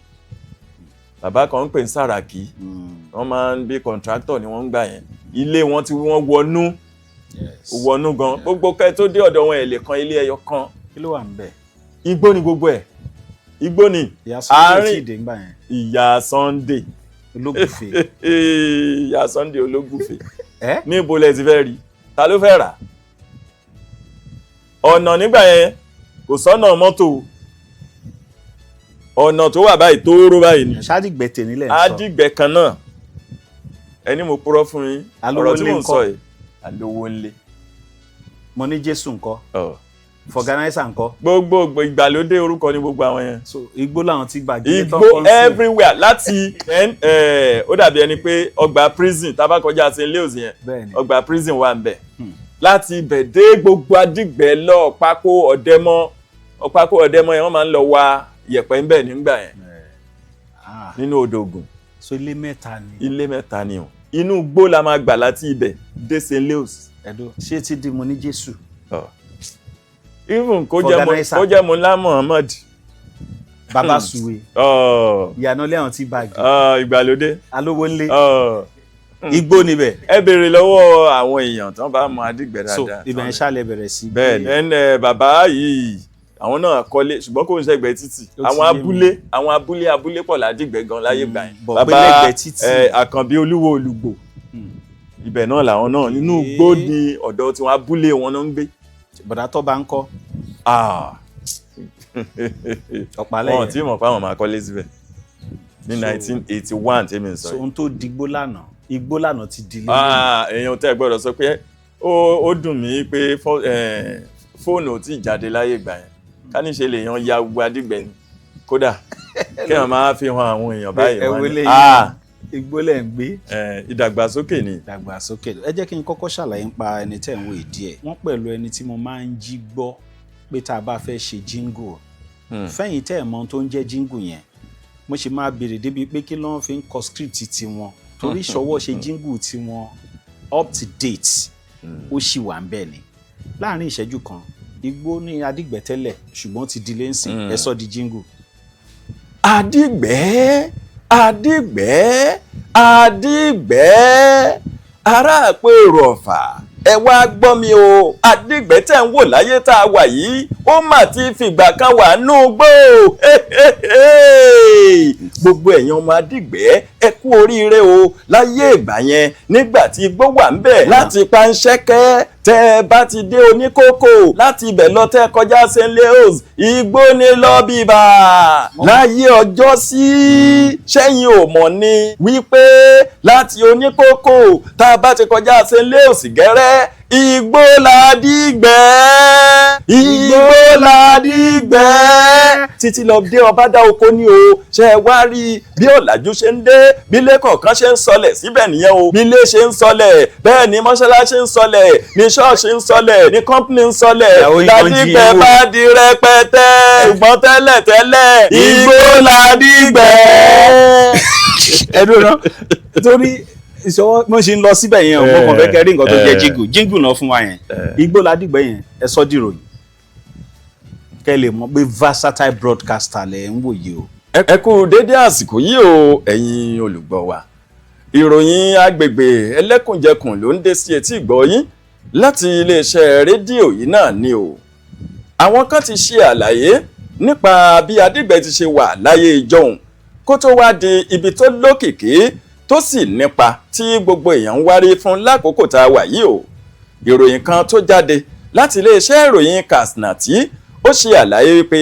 bàbá kan ń pè ní Sàràkí. Wọ́n máa ń bí contractor ni wọ́n ń gbà yẹn. Ilé wọn tí wọ́n wọnú wọnú gan. Gbogbo kẹ́ tó dé ọ̀dọ̀ wọn, ẹ̀ lè kan ilé ẹyọ kan. Kí ló wà ń bẹ̀? Igbó ni gbogbo ẹ̀, igbó ni. Ìyá Sunday Àárín- tí ì dé ńgbà yẹn? Ìyá Sunday. Ológùfè. Ìyá Sunday Ológùfè. Ẹ Níbo lẹ ti fẹ́ rí? Ta ló fẹ́ rà? Ọ̀nà nígbà yẹn, kò sọ́nà mọ́tò. Ọ̀nà tó wà báyìí, tóóró báyìí ni. Ṣádìgbẹ́ tèmi lẹ̀ ń sọ? Adígbẹ́ kan náà. Ẹni mo purọ́ fún yín, Alówó ọ̀rọ̀ tí ńlé mò ń ńkọ́? sọ yìí, alówó ńlé. Mo ní Jésù ńkọ́? Ọ̀. Fọ̀gánáísà ńkọ́? Gbogbo ìgbàlódé orúkọ ni gbogbo àwọn yẹn. So igbó làwọn ti gbàgede tán Igbó kọ́ ń sìn. everywhere láti ó dàbí ẹni pé ọgbà prison tá a bá kọjá St. Louis yẹn, ọgbà prison wà ń bẹ̀. Láti ibẹ̀ dé gbogbo Adígbẹ́ lọ, Pákó Ọ̀dẹ́mọ́, Pákó Ọ̀dẹ́mọ́ yẹn, wọ́n máa ń lọ wa yẹ̀pẹ̀ ń bẹ̀ nígbà yẹn nínú odò Ògùn. So ilé mẹ́ta ni? Ilé mẹ́ta ni o. Inú igbó la máa gbà láti ibẹ̀ dé St. Louis. Ẹ̀dọ́ ṣé ti di mo ní Jésù? Oh. Even kó jẹ́ mo Organizer. kó jẹ́ mo ńlá Muhammad. Bàbá Suwe. Oh. Ìyànà ilé àwọn tí bàgì. Oh, ìgbàlódé. Alówó ńlé. Oh. Igbó níbẹ̀. Ẹ béèrè lọ́wọ́ àwọn èèyàn tán bá mọ Adígbẹ́ So dáadáa. ibẹ̀ ń ṣàlẹ̀ bẹ̀rẹ̀ sí. Bẹ́ẹ̀ ni. Ẹn bàbá yìí, àwọn náà kọ́lé, ṣùgbọ́n kò ń ṣẹ̀gbẹ́ títì. Ó ti Àwọn yé mi. abúlé, àwọn abúlé abúlé pọ̀ ládìgbẹ́ gan láyé gbà yẹn. Bọ̀ pé lẹ́gbẹ̀ẹ́ títì. Àkànbí Olúwo Olùgbò, ibẹ̀ náà làwọn náà, nínú igbó ní ọ̀dọ̀ tí wọ́n, abúlé wọn náà ń gbé. Bọ̀dá tó bá ń kọ́? Ah. Ọ̀pálẹ̀ Wọn ò tí mọ̀ pé àwọn máa kọ́lé síbẹ̀ ní 1981 tí mi ń sọ So yìí. ohun tó digbó lánàá, igbó lánàá ti di lé. Ah, èèyàn tẹ́ ẹ gbọ́dọ̀ sọ pé ó dùn mí pé fóònù ò tí ì jáde láyé ìgbà yẹn. Ká ní ṣe lèèyàn ya gbogbo Adígbẹ́ ni, kódà kéèyàn máa fi hàn àwọn èèyàn báyìí, Ẹ wọ́n wo ní, eléyìí. "Ah, Igbó lẹ̀ ń gbé. Ìdàgbàsókè ni." Ìdàgbàsókè. Ẹ jẹ́ kí n kọ́kọ́ ṣàlàyé nípa ẹni tẹ́ ń wò ìdí ẹ̀. Wọ́n pẹ̀lú ẹni tí mo máa ń jí gbọ́ pé tá a bá fẹ́ ṣe jingle. Fẹ́yìn tẹ́ ẹ̀ mọ̀ ohun tó ń jẹ́ jingle yẹn, mo ṣe máa béèrè débi pé kí ló ń fi ń kọ script tiwọn, torí ìṣọwọ́ ṣe jingle tiwọn up to date, ó sì wà ń bẹ̀ ni. Láàrin ìṣẹ́jú kan, igbó ní Adígbẹ́ tẹ́lẹ̀, ṣùgbọ́n ti di lẹ́sìn. Ẹ sọ di jingle. Adígbẹ́, Adígbẹ́, Adígbẹ́, ará àpérò Ọ̀fà. Ẹ wá gbọ́ mi o, Adígbẹ́ tẹ̀ ń wò láyé tá a wà yìí, ó mà ti fìgbà kan wà nù gbó. Gbogbo ẹ̀yin ọmọ Adígbẹ́, ẹ kú oríire o. Láyé ìgbà yẹn, nígbà tí igbó wà ń bẹ̀, láti Panṣẹ́kẹ́ tẹ́ ẹ bá ti dé Oníkókó, láti ibẹ̀ lọ tẹ́ kọjá St. Leos, igbó ní lọ bíbà láyé ọjọ́ sí. Sẹ́yìn ò mọ̀ ni wípé láti Oníkókó, tá a bá ti kọjá St. Leos gẹ́rẹ́, igbó ládìgbẹ́, igbó ládìgbẹ́ títí lọ dé Ọbádá Oko ní o. Ṣe é wá rí bí ọ̀làjú ṣe ń dé, bí ilé kọ̀ọ̀kan ṣe ń sọlẹ̀ síbẹ̀ nìyẹn o. Bí ilé ṣe ń sọlẹ̀, bẹ́ẹ̀ ni mọ́ṣáláṣí ń sọlẹ̀, ní ṣọ́ọ̀ṣì ń sọlẹ̀, ní company ń sọlẹ̀. Ìyàwó yín kan jí Ládìgbẹ́ wò. bá di rẹpẹtẹ, ṣùgbọ́n tẹ́lẹ̀ tẹ́lẹ̀, igbó ládìgbẹ́. Ẹdùn náà, torí ìṣọwọ́ mo ṣe ń lọ síbẹ̀ yẹn o, mo kàn fẹ́ kẹ́ rí nǹkan tó jẹ́ jingle. Jingle náà fún wa yẹn, igbó ládìgbẹ́ yẹn, ẹ sọ dìròyìn kẹ́ lè mọ̀ pé versatile broadcaster lẹ̀ ń wòye o. Ẹ kú dédé àsìkò yìí o, ẹ̀yin olùgbọ́ wa. Ìròyìn agbègbè ẹlẹ́kùnjẹkùn ló ń dé sí etí ìgbọ́ yín láti iléeṣẹ́ rédíò yìí náà ni o. Àwọn kan ti ṣe àlàyé nípa bí Adígbẹ́ ti ṣe wà láyé ìjọhùn kó tó wá di ibi tó lókìkí tó sì nípa tí gbogbo èèyàn ń wárí fún lákòókò tá a wà yìí o. Ìròyìn kan tó jáde láti iléeṣẹ́ ìròyìn Kasnati, ó ṣe àlàyé wípé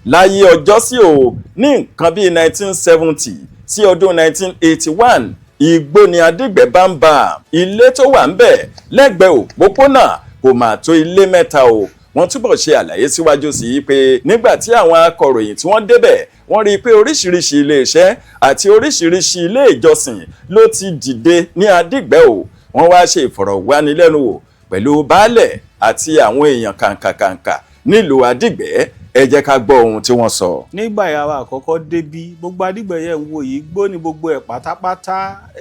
láyé ọjọ́ sí o, ní nǹkan bíi 1970 sí ọdún 1981, igbó ni Adígbẹ́ bá ń bà. Ilé tó wà ń bẹ̀ lẹ́gbẹ̀ẹ́ òpópónà kò mà tó ilé mẹ́ta o. Wọ́n túbọ̀ ṣe àlàyé síwájú sí i pé nígbà tí àwọn akọ̀ròyìn tí wọ́n débẹ̀, wọ́n rí i pé oríṣiríṣi iléeṣẹ́ àti oríṣiríṣi ilé ìjọsìn ló ti dìde ní Adígbẹ́ o. Wọ́n wá ṣe ìfọ̀rọ̀wánilẹ́nuwò pẹ̀lú baálẹ̀ àti àwọn èèyàn kàǹkàkàǹkà nílùú Adígbẹ́. Ẹ jẹ́ ká gbọ́ ohun tí wọ́n sọ. Nígbà ìyàwó àkọ́kọ́ débí, gbogbo Adígbẹ́ yẹn ń wò yìí, gbó ní gbogbo ẹ̀ pátápátá.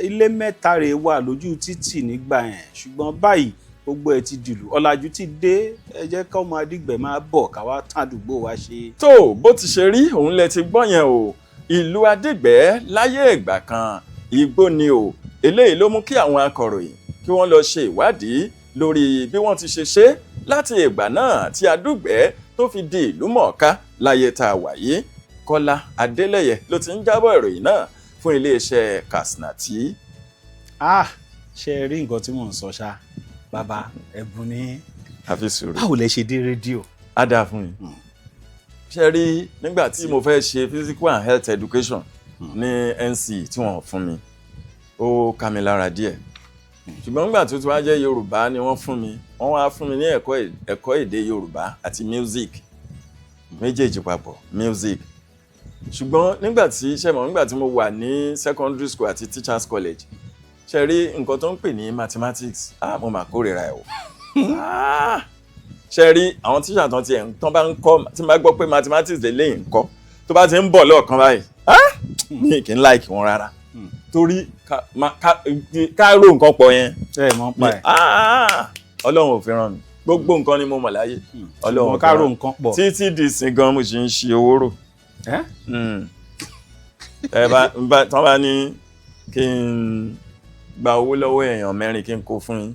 Ilé mẹ́ta rèé wà lójú títì nígbà yẹn, ṣùgbọ́n báyìí gbogbo ẹ̀ ti dìlù, ọ̀làjú ti dé. Ẹ jẹ́ kọ́mọ Adígbẹ́ máa bọ̀ káwá tán àdúgbò wa ṣe. Tó bó ti ṣe rí òun lẹ ti gbọ́ yẹn o. Ìlú Adígbẹ́ láyé ìgbà kan, igbó ni o. Eléyìí ló mú kí àwọn akọ̀ròyìn kí wọ́n lọ ṣe ìwádìí lórí bí wọ́n ti ṣe ṣe láti ìgbà náà tí Adúgbẹ́ tó fi di ìlú mọ̀ọ́ká láyé tá a wà yìí. Kọ́lá Adélẹ́yẹ ló ti ń jábọ̀ ìròyìn náà fún iléeṣẹ́ Kasnati. Ah, ṣe ẹ rí nǹkan tí mò ń sọ ṣá, bàbá? Ẹ̀bùn ní. Àfi sùúrù. Báwo lẹ ṣe dé rédíò? Á dáa fún yín. Ṣe rí nígbà tí mo fẹ́ ṣe physical and health education ní NCE tí wọ́n fún mi, ó ká mi lára díẹ̀, ṣùgbọ́n nígbà tó ti wá jẹ́ Yorùbá ni wọ́n fún mi, wọ́n wá fún mi ní ẹ̀kọ́ èdè Yorùbá àti music méjèèjì papọ̀, music. Ṣùgbọ́n nígbà tí ṣe mọ̀, nígbà tí mo wà ní secondary school àti teachers college, ṣe rí nǹkan tó ń pè ní mathematics, ah, mo mà kórìíra ẹ̀ o. Ah! Ṣe rí àwọn tíṣà tán tiẹ̀ tán bá ń kọ́, tí n bá gbọ́ pé mathematics lè léyìn kọ́, tó bá ti ń bọ̀ lọ́ọ̀kan báyìí, ah, mi kì í like wọn rárá, torí ká rò nǹkan pọ̀ yẹn. Ẹ mọ̀ pa ẹ̀. Ah! Ọlọ́run ò fi ràn mí. Gbogbo nǹkan ni mo mọ̀ láyé, Ọlọ́run ò Ṣùgbọ́n ká fi rò ràn mí. nǹkan pọ̀. Títí di ìsìn gan, mo sì ń ṣe owó rò. Ẹ́? Ẹ bá tán bá ní kí n gba owó lọ́wọ́ èèyàn mẹ́rin kí n kó fún yín,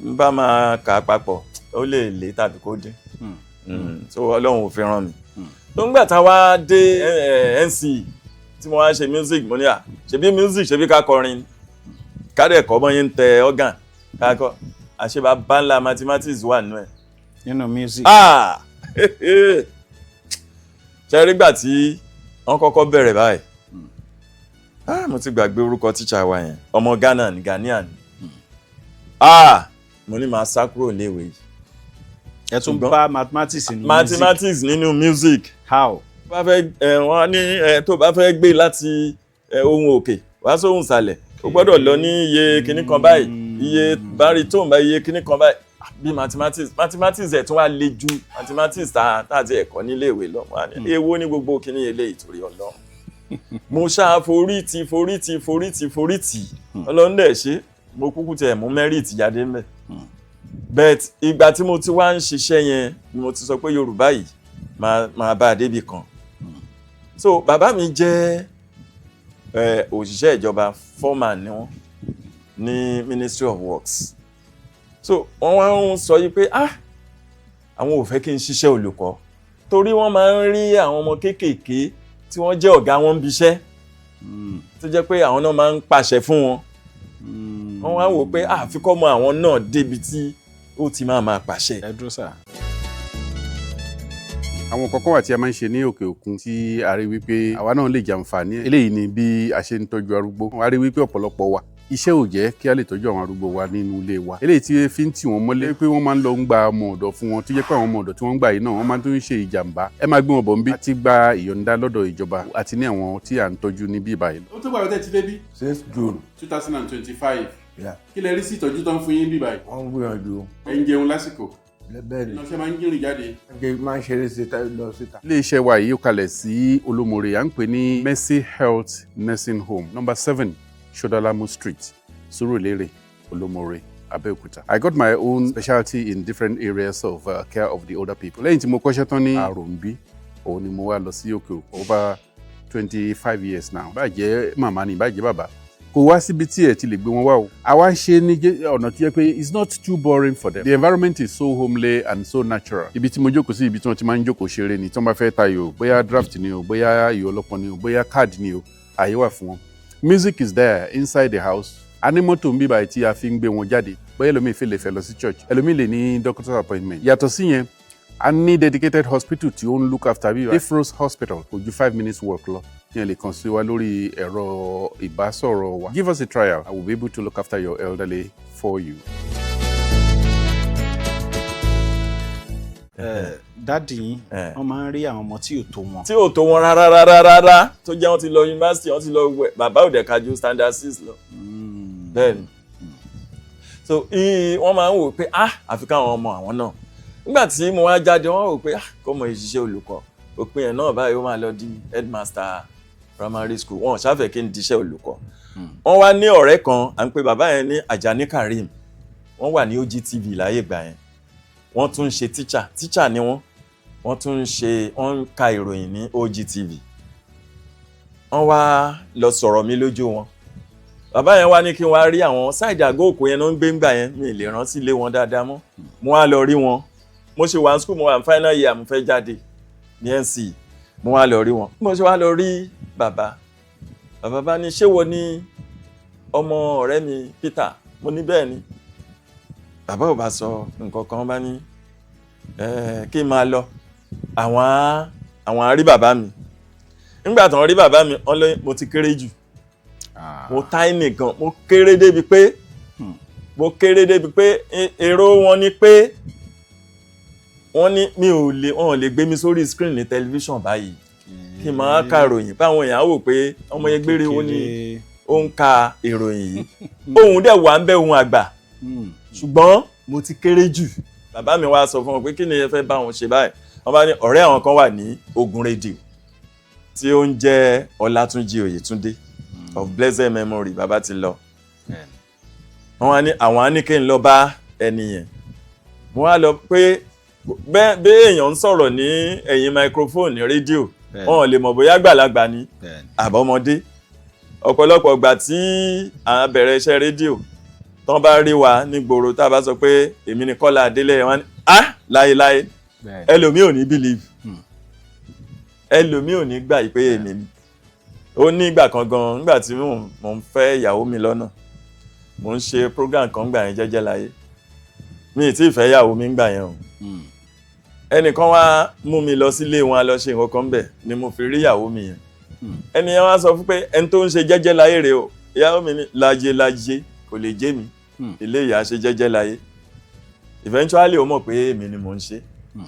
n bá máa kà á papọ̀, ó lè lé tàbí kó dín. So Ọlọ́run ò fi ràn mí. Tó ń gbà tá a wá dé NCE tí mo wá ṣe music, mo ní à ṣebí music, ṣebí ká kọrin, ká dẹ̀ kọ́ bọ́n yín ń tẹ organ, ká kọ́ àṣebá bá ńlá mathematics wà nínú ẹ̀. Nínú music. Ah, ṣe rí gbà tí wọ́n kọ́kọ́ bẹ̀rẹ̀ báyìí, ah, mo ti gbàgbé orúkọ tíṣà wa yẹn, ọmọ Ghana ní, Ghanaian ni. Ah, mo ní màá sá kúrò léèwé yìí. Ẹ tún bá mathematics nínú music? Mathematics nínú music. How? Bá fẹ́ ẹ, wọ́n ní ẹ tó bá fẹ́ gbé láti ẹ ohun òkè wá sóhun ìsàlẹ̀, o gbọ́dọ̀ lọ ní iye kinní kan báyìí, iye baritone báyìí, iye kinní kan báyìí. Ah, bí mathematics ẹ̀ tún wá le ju mathematics tá a ti ẹ̀kọ́ níléèwé lọ. Wọ́n á ní èwo ní gbogbo kinní eléyìí? Torí Ọlọ́run, mo ṣáà forí ti, forí ti, forí ti, forí tì. Ọlọ́run dẹ̀ ṣe, mo kúkú tiẹ̀ mú merit jáde ńbẹ̀. But ìgbà tí mo ti wá ń ṣiṣẹ́ yẹn ni mo ti sọ pé Yorùbá yìí máa bá a débi kan. So bàbá mi jẹ́ òṣìṣẹ́ ìjọba, foreman ni wọ́n. Ní Ministry of Works. So wọ́n wá ń sọ yìí pé, ah, àwọn ò fẹ́ kí n ṣiṣẹ́ olùkọ́, torí wọ́n máa ń rí àwọn ọmọ kéékèèké tí wọ́n jẹ́ ọ̀gá wọn ń biṣẹ́, tó jẹ́ pé àwọn náà máa ń pàṣẹ fún wọn. Wọ́n wá wò pé àfi kọ́mọ àwọn náà débi tí ó ti máa máa pàṣẹ. Ẹ dúró sà. Àwọn kọ̀ọ̀kan wà tí a máa ń ṣe ní òkè òkun tí a rí wípé àwa náà lè jàǹfààní. Eléyìí ni bí a ṣe ń tọ́jú arúgbó. A rí wípé ọ̀pọ̀lọpọ̀ wa, iṣẹ́ ò jẹ́ kí a lè tọ́jú àwọn arúgbó wa nínú ilé wa. Eléyìí tí fi ń tì wọ́n mọ́lé pé wọ́n máa ń lọ ń gba ọmọ ọ̀dọ̀ fún wọn, tó jẹ́ pé àwọn ọmọ ọ̀dọ̀ tí wọ́n ń gbà yìí náà, wọ́n máa ń tún ṣe ìjàmbá. Ẹ máa gbé wọn bọ̀ ń bí. Àti gba ìyọ̀ǹda lọ́dọ̀ ìjọba àti ní àwọn tí à ń tọ́jú ní bí báyìí. Ó tó gbàgbé tẹ́ ti débí. Since June. 2025. Yeah. Kí lẹ rí sí ìtọ́jú tó ń fún yín bí báyìí? Wọ́n ń gbìyànjú. Ẹ ń jẹun lásìkò? Bẹ́ẹ̀ ni. Ṣe máa ń jìnrìn jáde? Ṣe máa ń ṣeré síta, lọ síta. Iléeṣẹ́ wa yìí ó kalẹ̀ sí Olómore, à ń pè ní Mercy Health Nursing Home, number 7, Shodalamu Street, Surulere, Olómore, Abẹ́òkúta. I got my own specialty in different areas of care of the older people. Lẹ́yìn tí mo kọ́ṣẹ́ tán ní Àròǹbí, òun ni mo wá lọ sí òkè òkun, over 25 years now. Bá jẹ́ màmá ni, bá jẹ́ bàbá, kò wá síbi tí ẹ ti lè gbé wọn wá o. Àwa ṣe ní ọ̀nà tí yẹ pé it's not too boring for them. The environment is so homely and so natural. Ibi tí mo jókòó sí, ibi tí wọ́n ti máa ń jókòó ṣeré ni. Tí wọ́n bá fẹ́ tayò, bóyá draft ni o, bóyá ayò ọlọ́pọ́n ni o, bóyá card ni o, àyè wà fún wọn. Music is there inside the house. A ní mọ́tò ń bíbáyìí tí a fi ń gbé wọn jáde. Bóyá ẹlòmíì fi lè fẹ́ lọ sí church, ẹlòmíì lè ní doctor's appointment. Yàtọ̀ sí yẹn, a ní dedicated hospital tí ó ń look after bí Ifros Hospital. Kò ju 5 minutes walk lọ. Ní ẹ lè kàn sí wa lórí ẹ̀rọ ìbásọ̀rọ̀ wa. Give us a trial. I will be able to look after your elderly for you. Daddy yín, Eh. wọ́n máa ń rí àwọn ọmọ tí ò tó wọn. Tí ò tó wọn rárá rárá rárá, tó jẹ́ wọ́n ti lọ yunifásitì, wọ́n ti lọ wẹ̀. Bàbá ò dẹ̀ ka ju standard 6 lọ. Bẹ́ẹ̀ ni. So wọ́n máa ń wò pé, ah, àfi káwọn ọmọ àwọn náà. Nígbà tí mo wá jáde, wọ́n wò pé, ah, kọ́mọ ìṣiṣẹ́ olùkọ́, òpin ẹ̀ náà báyìí, ó máa lọ di headmaster primary school. Wọn ò ṣàfẹ́ kí n diṣẹ́ olùkọ́. Wọ́n wá ní ọ̀rẹ́ kan, à ń pe bàbá yẹn ní Ajani Karim. Wọ́n wà ní OGTV láyé ìgbà yẹn. Wọ́n tún ń ṣe teacher, teacher ni wọ́n. Wọ́n tún ń ṣe, wọ́n ń ka ìròyìn ní OGTV. Wọ́n wá lọ sọ̀rọ̀ mi lójú wọn. Bàbá yẹn wá ní kí n wá rí àwọn. Side àgọ́ òkú yẹn ló ń gbé ńgbà yẹn. Mi ì lè rántí ilé wọn dáadáa mọ́. Mo wá lọ rí wọn. Mo ṣe wà ní school, mo wà ní final year, mo fẹ́ jáde ní NCE. Mo wá lọ rí wọn. Mo ṣe wá lọ rí bàbá, bàbá bá ní, "Ṣé wo ni ọmọ ọ̀rẹ́ mi Peter?" Mo ní, "Bẹ́ẹ̀ ni." Bàbá ò bá sọ nǹkan kan, bá ní kí n máa lọ, àwọn á rí bàbá mi. Nígbà tí wọ́n rí bàbá mi, wọ́n lé mo ti kéré jù. Mo tiny gan. Mo kéré débi pé èrò wọn ni pé wọ́n ní mi ò lè, wọn ò lè gbé mi sórí screen ní tẹlifíṣàn báyìí kí n máa ka ìròyìn, báwọn èèyàn á wò pé ọmọ yẹn gbére wo ni ó ń ka ìròyìn yìí. Òun dẹ̀ wà ń bẹ́ ohun àgbà, ṣùgbọ́n mo ti kéré jù. Bàbá mi wá sọ fún wọn pé kí ni ẹ fẹ́ bá wọn ṣe báyìí? Wọ́n bá ní ọ̀rẹ́ àwọn kan wà ní Ogun Radio tí ó ń jẹ́ Ọlátúnjí Oyètúndé, of blessed memory. Bàbá ti lọ. Wọ́n wá ní àwọn á ní kí n lọ bá ẹni yẹn. Mo wá lọ pé bẹ́ẹ̀ bí èèyàn ń sọ̀rọ̀ ní ẹ̀yìn microphone ní rédíò, wọn ò lè mọ̀ bóyá àgbàlagbà ni àbọ̀mọdé. Ọ̀pọ̀lọpọ̀ ìgbà tí à ń bẹ̀rẹ̀ iṣẹ́ rédíò, tán bá rí wa ní gbòòrò, tá a bá sọ pé èmi ni Kọ́lá Adélẹ́yẹ, wọn ní, "Ah, láéláé." Ẹlòmíì ò ní believe, ẹlòmíì ò ní gbà yìí pé èmi ni. Ó ní ìgbà kan gan, nígbà tí mò ń fẹ́ ìyàwó mi lọ́nà, mò ń ṣe program kan gbà yẹn, Jẹ́jẹ́ Láyé. Mi ì tí ì fẹ́ ìyàwó mi gbà yẹn o. Ẹnìkan wá mú mi lọ sílé wọn, a lọ ṣe nǹkan kan bẹ̀ ni mo fi rí ìyàwó mi yẹn. Ẹni yẹn wá sọ fún pé ẹni tó ń ṣe Jẹ́jẹ́ Láyé rèé o. Ìyàwó mi ní láyé láyé, kò lè jẹ́ mi. Ilé ìyá ṣe Jẹ́jẹ́ Láyé. Eventually, ó mọ̀ pé èmi ni mò ń ṣe.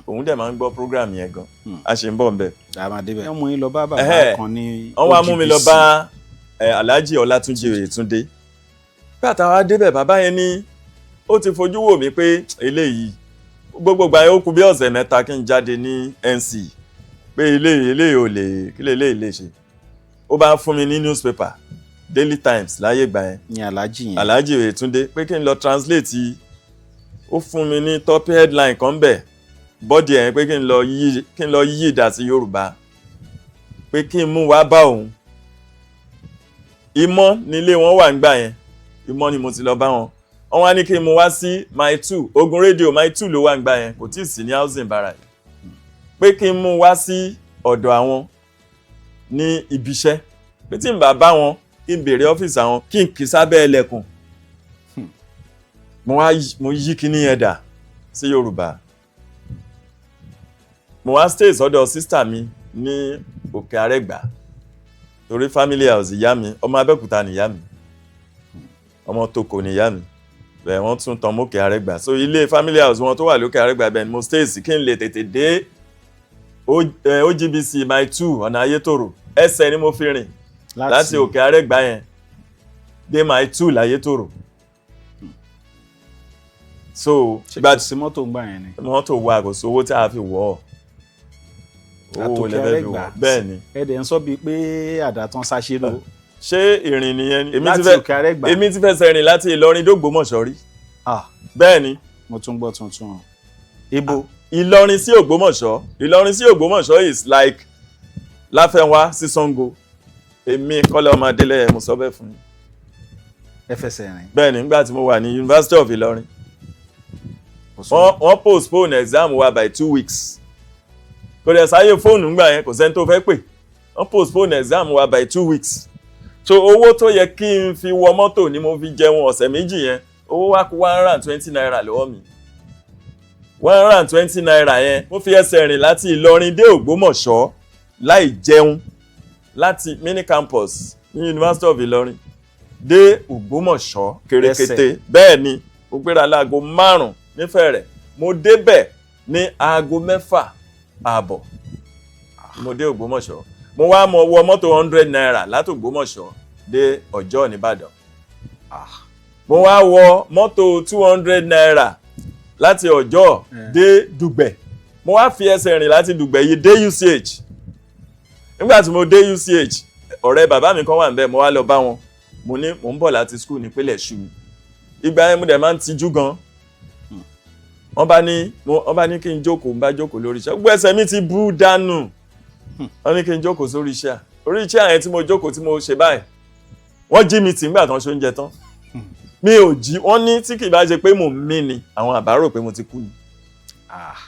Òun dẹ̀ máa ń gbọ́ program yẹn gan. A ṣe ń bọ̀ nbẹ̀. Wọ́n mú yín lọ bá bàbá kan ní Wọ́n wá mú mi lọ OGBC. bá Alhaji Ọlátúnjí Oyètúndé. Bí àtàwọn débẹ̀, bàbá yẹn ní ó ti fojú wò mí pé eléyìí, gbogbo ìgbà yẹn, ó kù bí ọ̀sẹ̀ 3 kí n jáde ní NC, pé eléyìí ò lè, kí lè eléyìí lè ṣe. Ó bá fún mi ní newspaper, Daily Times láyé ìgbà yẹn. Ní Alhaji yẹn. Alhaji Oyètúndé, pé kí n lọ translate. Ó fún mi ní top headline kan bẹ̀, bọ́dì ẹ̀, pé kí n lọ yí ìdá sí Yorùbá, pé kí n mú wá bá òun. Ìmọ̀ nílé wọn wà ńgbà yẹn. Ìmọ̀ ni mo ti lọ bá wọn. Wọ́n wá ní kí n mú wá sí Mile 2. Ogun Rédíò, Mile 2 ló wà ń gbà yẹn, kò tí ì sí ní housing barrack, pé kí n mú wá sí ọ̀dọ̀ àwọn ní ibiṣẹ́, pé tí n bá bá wọn, kí n béèrè ọ́fíìsì àwọn, kí n kì í sábẹ́ ẹlẹ́kùn. Mo wá mo yí kíní yẹn dà sí Yorùbá. Mo wá stay sọ́dọ̀ sister mi ní Òkè Àrẹ́gbá, torí family house ìyá mi, ọmọ Abẹ́òkúta nìyá mi, ọmọ Toko nìyá mi, bẹ́ẹ̀ wọ́n tún tán mọ́kè Àrẹ́gbá. So ilé family house wọn tó wà lókè Àrẹ́gbá, bẹ́ẹ̀ ni mo stay sí kí n lè tètè dé OGBC Mile 2, ọ̀nà Ayétòrò. Ẹsẹ̀ ni mo fi rìn láti Òkè Àrẹ́gbá yẹn dé Mile 2 l'Ayétòrò. So Ṣe kò sí mọ́tò ń gbà yẹn ni? Mọ́tò wa, kò sówó tí a fi wọ̀ ọ́. Owó Àtòkè lẹ́fẹ̀ẹ́ fi Àrẹ́gbá. wọ̀, bẹ́ẹ̀ ni. Ẹ dẹ̀ ń sọ bíi pé àdàtàn ṣaṣe ló. Ṣé ìrìn nìyẹn ni? Èmi ti Láti fẹ́ Òkè Àrẹ́gbá. Èmi ti fẹsẹ̀ rìn láti Ìlọrin dÓgbómọ̀ṣọ́ rí. Ah. Bẹ́ẹ̀ ni. Mo tún gbọ́ tuntun o. Ibo? Ìlọrin sí Ògbómọ̀ṣọ́. Ìlọrin sí Ògbómọ̀ṣọ́ is like Láfẹ́nwá sí Ṣàngó. Èmi Kọ́lá ọmọ Adélẹ́yẹ, mo sọ bẹ́ẹ̀ fún yín. Ẹ fẹsẹ̀ rìn? Bẹ́ẹ̀ ni, nígbà tí mo wà ní University of Ìlọrin, Kò sọ. wọ́n postpone exam wa by 2 weeks. Kò dẹ̀ sáyé fóònù ńgbà yẹn, kò sẹ́ni tó fẹ́ pè. Wọ́n postpone exam wa by 2 weeks, so owó tó yẹ kí n fi wọ mọ́tò ni mo fi jẹun ọ̀sẹ̀ 2 yẹn. Owó wa kù ₦120 lọ́wọ́ mi. ₦120 yẹn, mo fi ẹsẹ̀ rìn láti Ìlọrin dé Ògbómọ̀ṣọ́ láì jẹun, láti mini campus ní University of Ìlọrin dé Ògbómọ̀ṣọ́ kérékété. Bẹ́ẹ̀ ni, mo gbéra láago 5 nífẹ̀ẹ́ rẹ̀, mo débẹ̀ ní aago 6:30. Mo dé Ògbómọ̀ṣọ́, mo wá mọ wọ mọ́tò ₦100 láti Ògbómọ̀ṣọ́ dé Ọjọ́ nìbàdàn. Mo wá wọ mọ́tò ₦200 láti Ọjọ́ dé Dùgbẹ̀. Mo wá fi ẹsẹ̀ rìn láti Dùgbẹ̀ yìí dé UCH. Nígbà tí mo dé UCH, ọ̀rẹ́ bàbá mi kan wà níbẹ̀. Mo wá lọ bá wọn, mo ní mò ń bọ̀ láti school nípínlẹ̀ ṣù mi. Ìgbà yẹn mo dẹ̀ máa ń tijú gan. Wọ́n bá ní kí n jókòó. N bá jókòó lórí iṣẹ́, gbogbo ẹsẹ̀ mi ti bú dànù. Wọ́n ní kí n jókòó sórí iṣẹ́, orí iṣẹ́ yẹn tí mo jókòó, tí mo ṣe báyìí, wọ́n jí mi tì nígbà tán ṣe oúnjẹ tán. Mi ò jí. Wọ́n ní tí kì í bá ṣe pé mò ń mí ni, àwọn àbárò pé mo ti kú ni.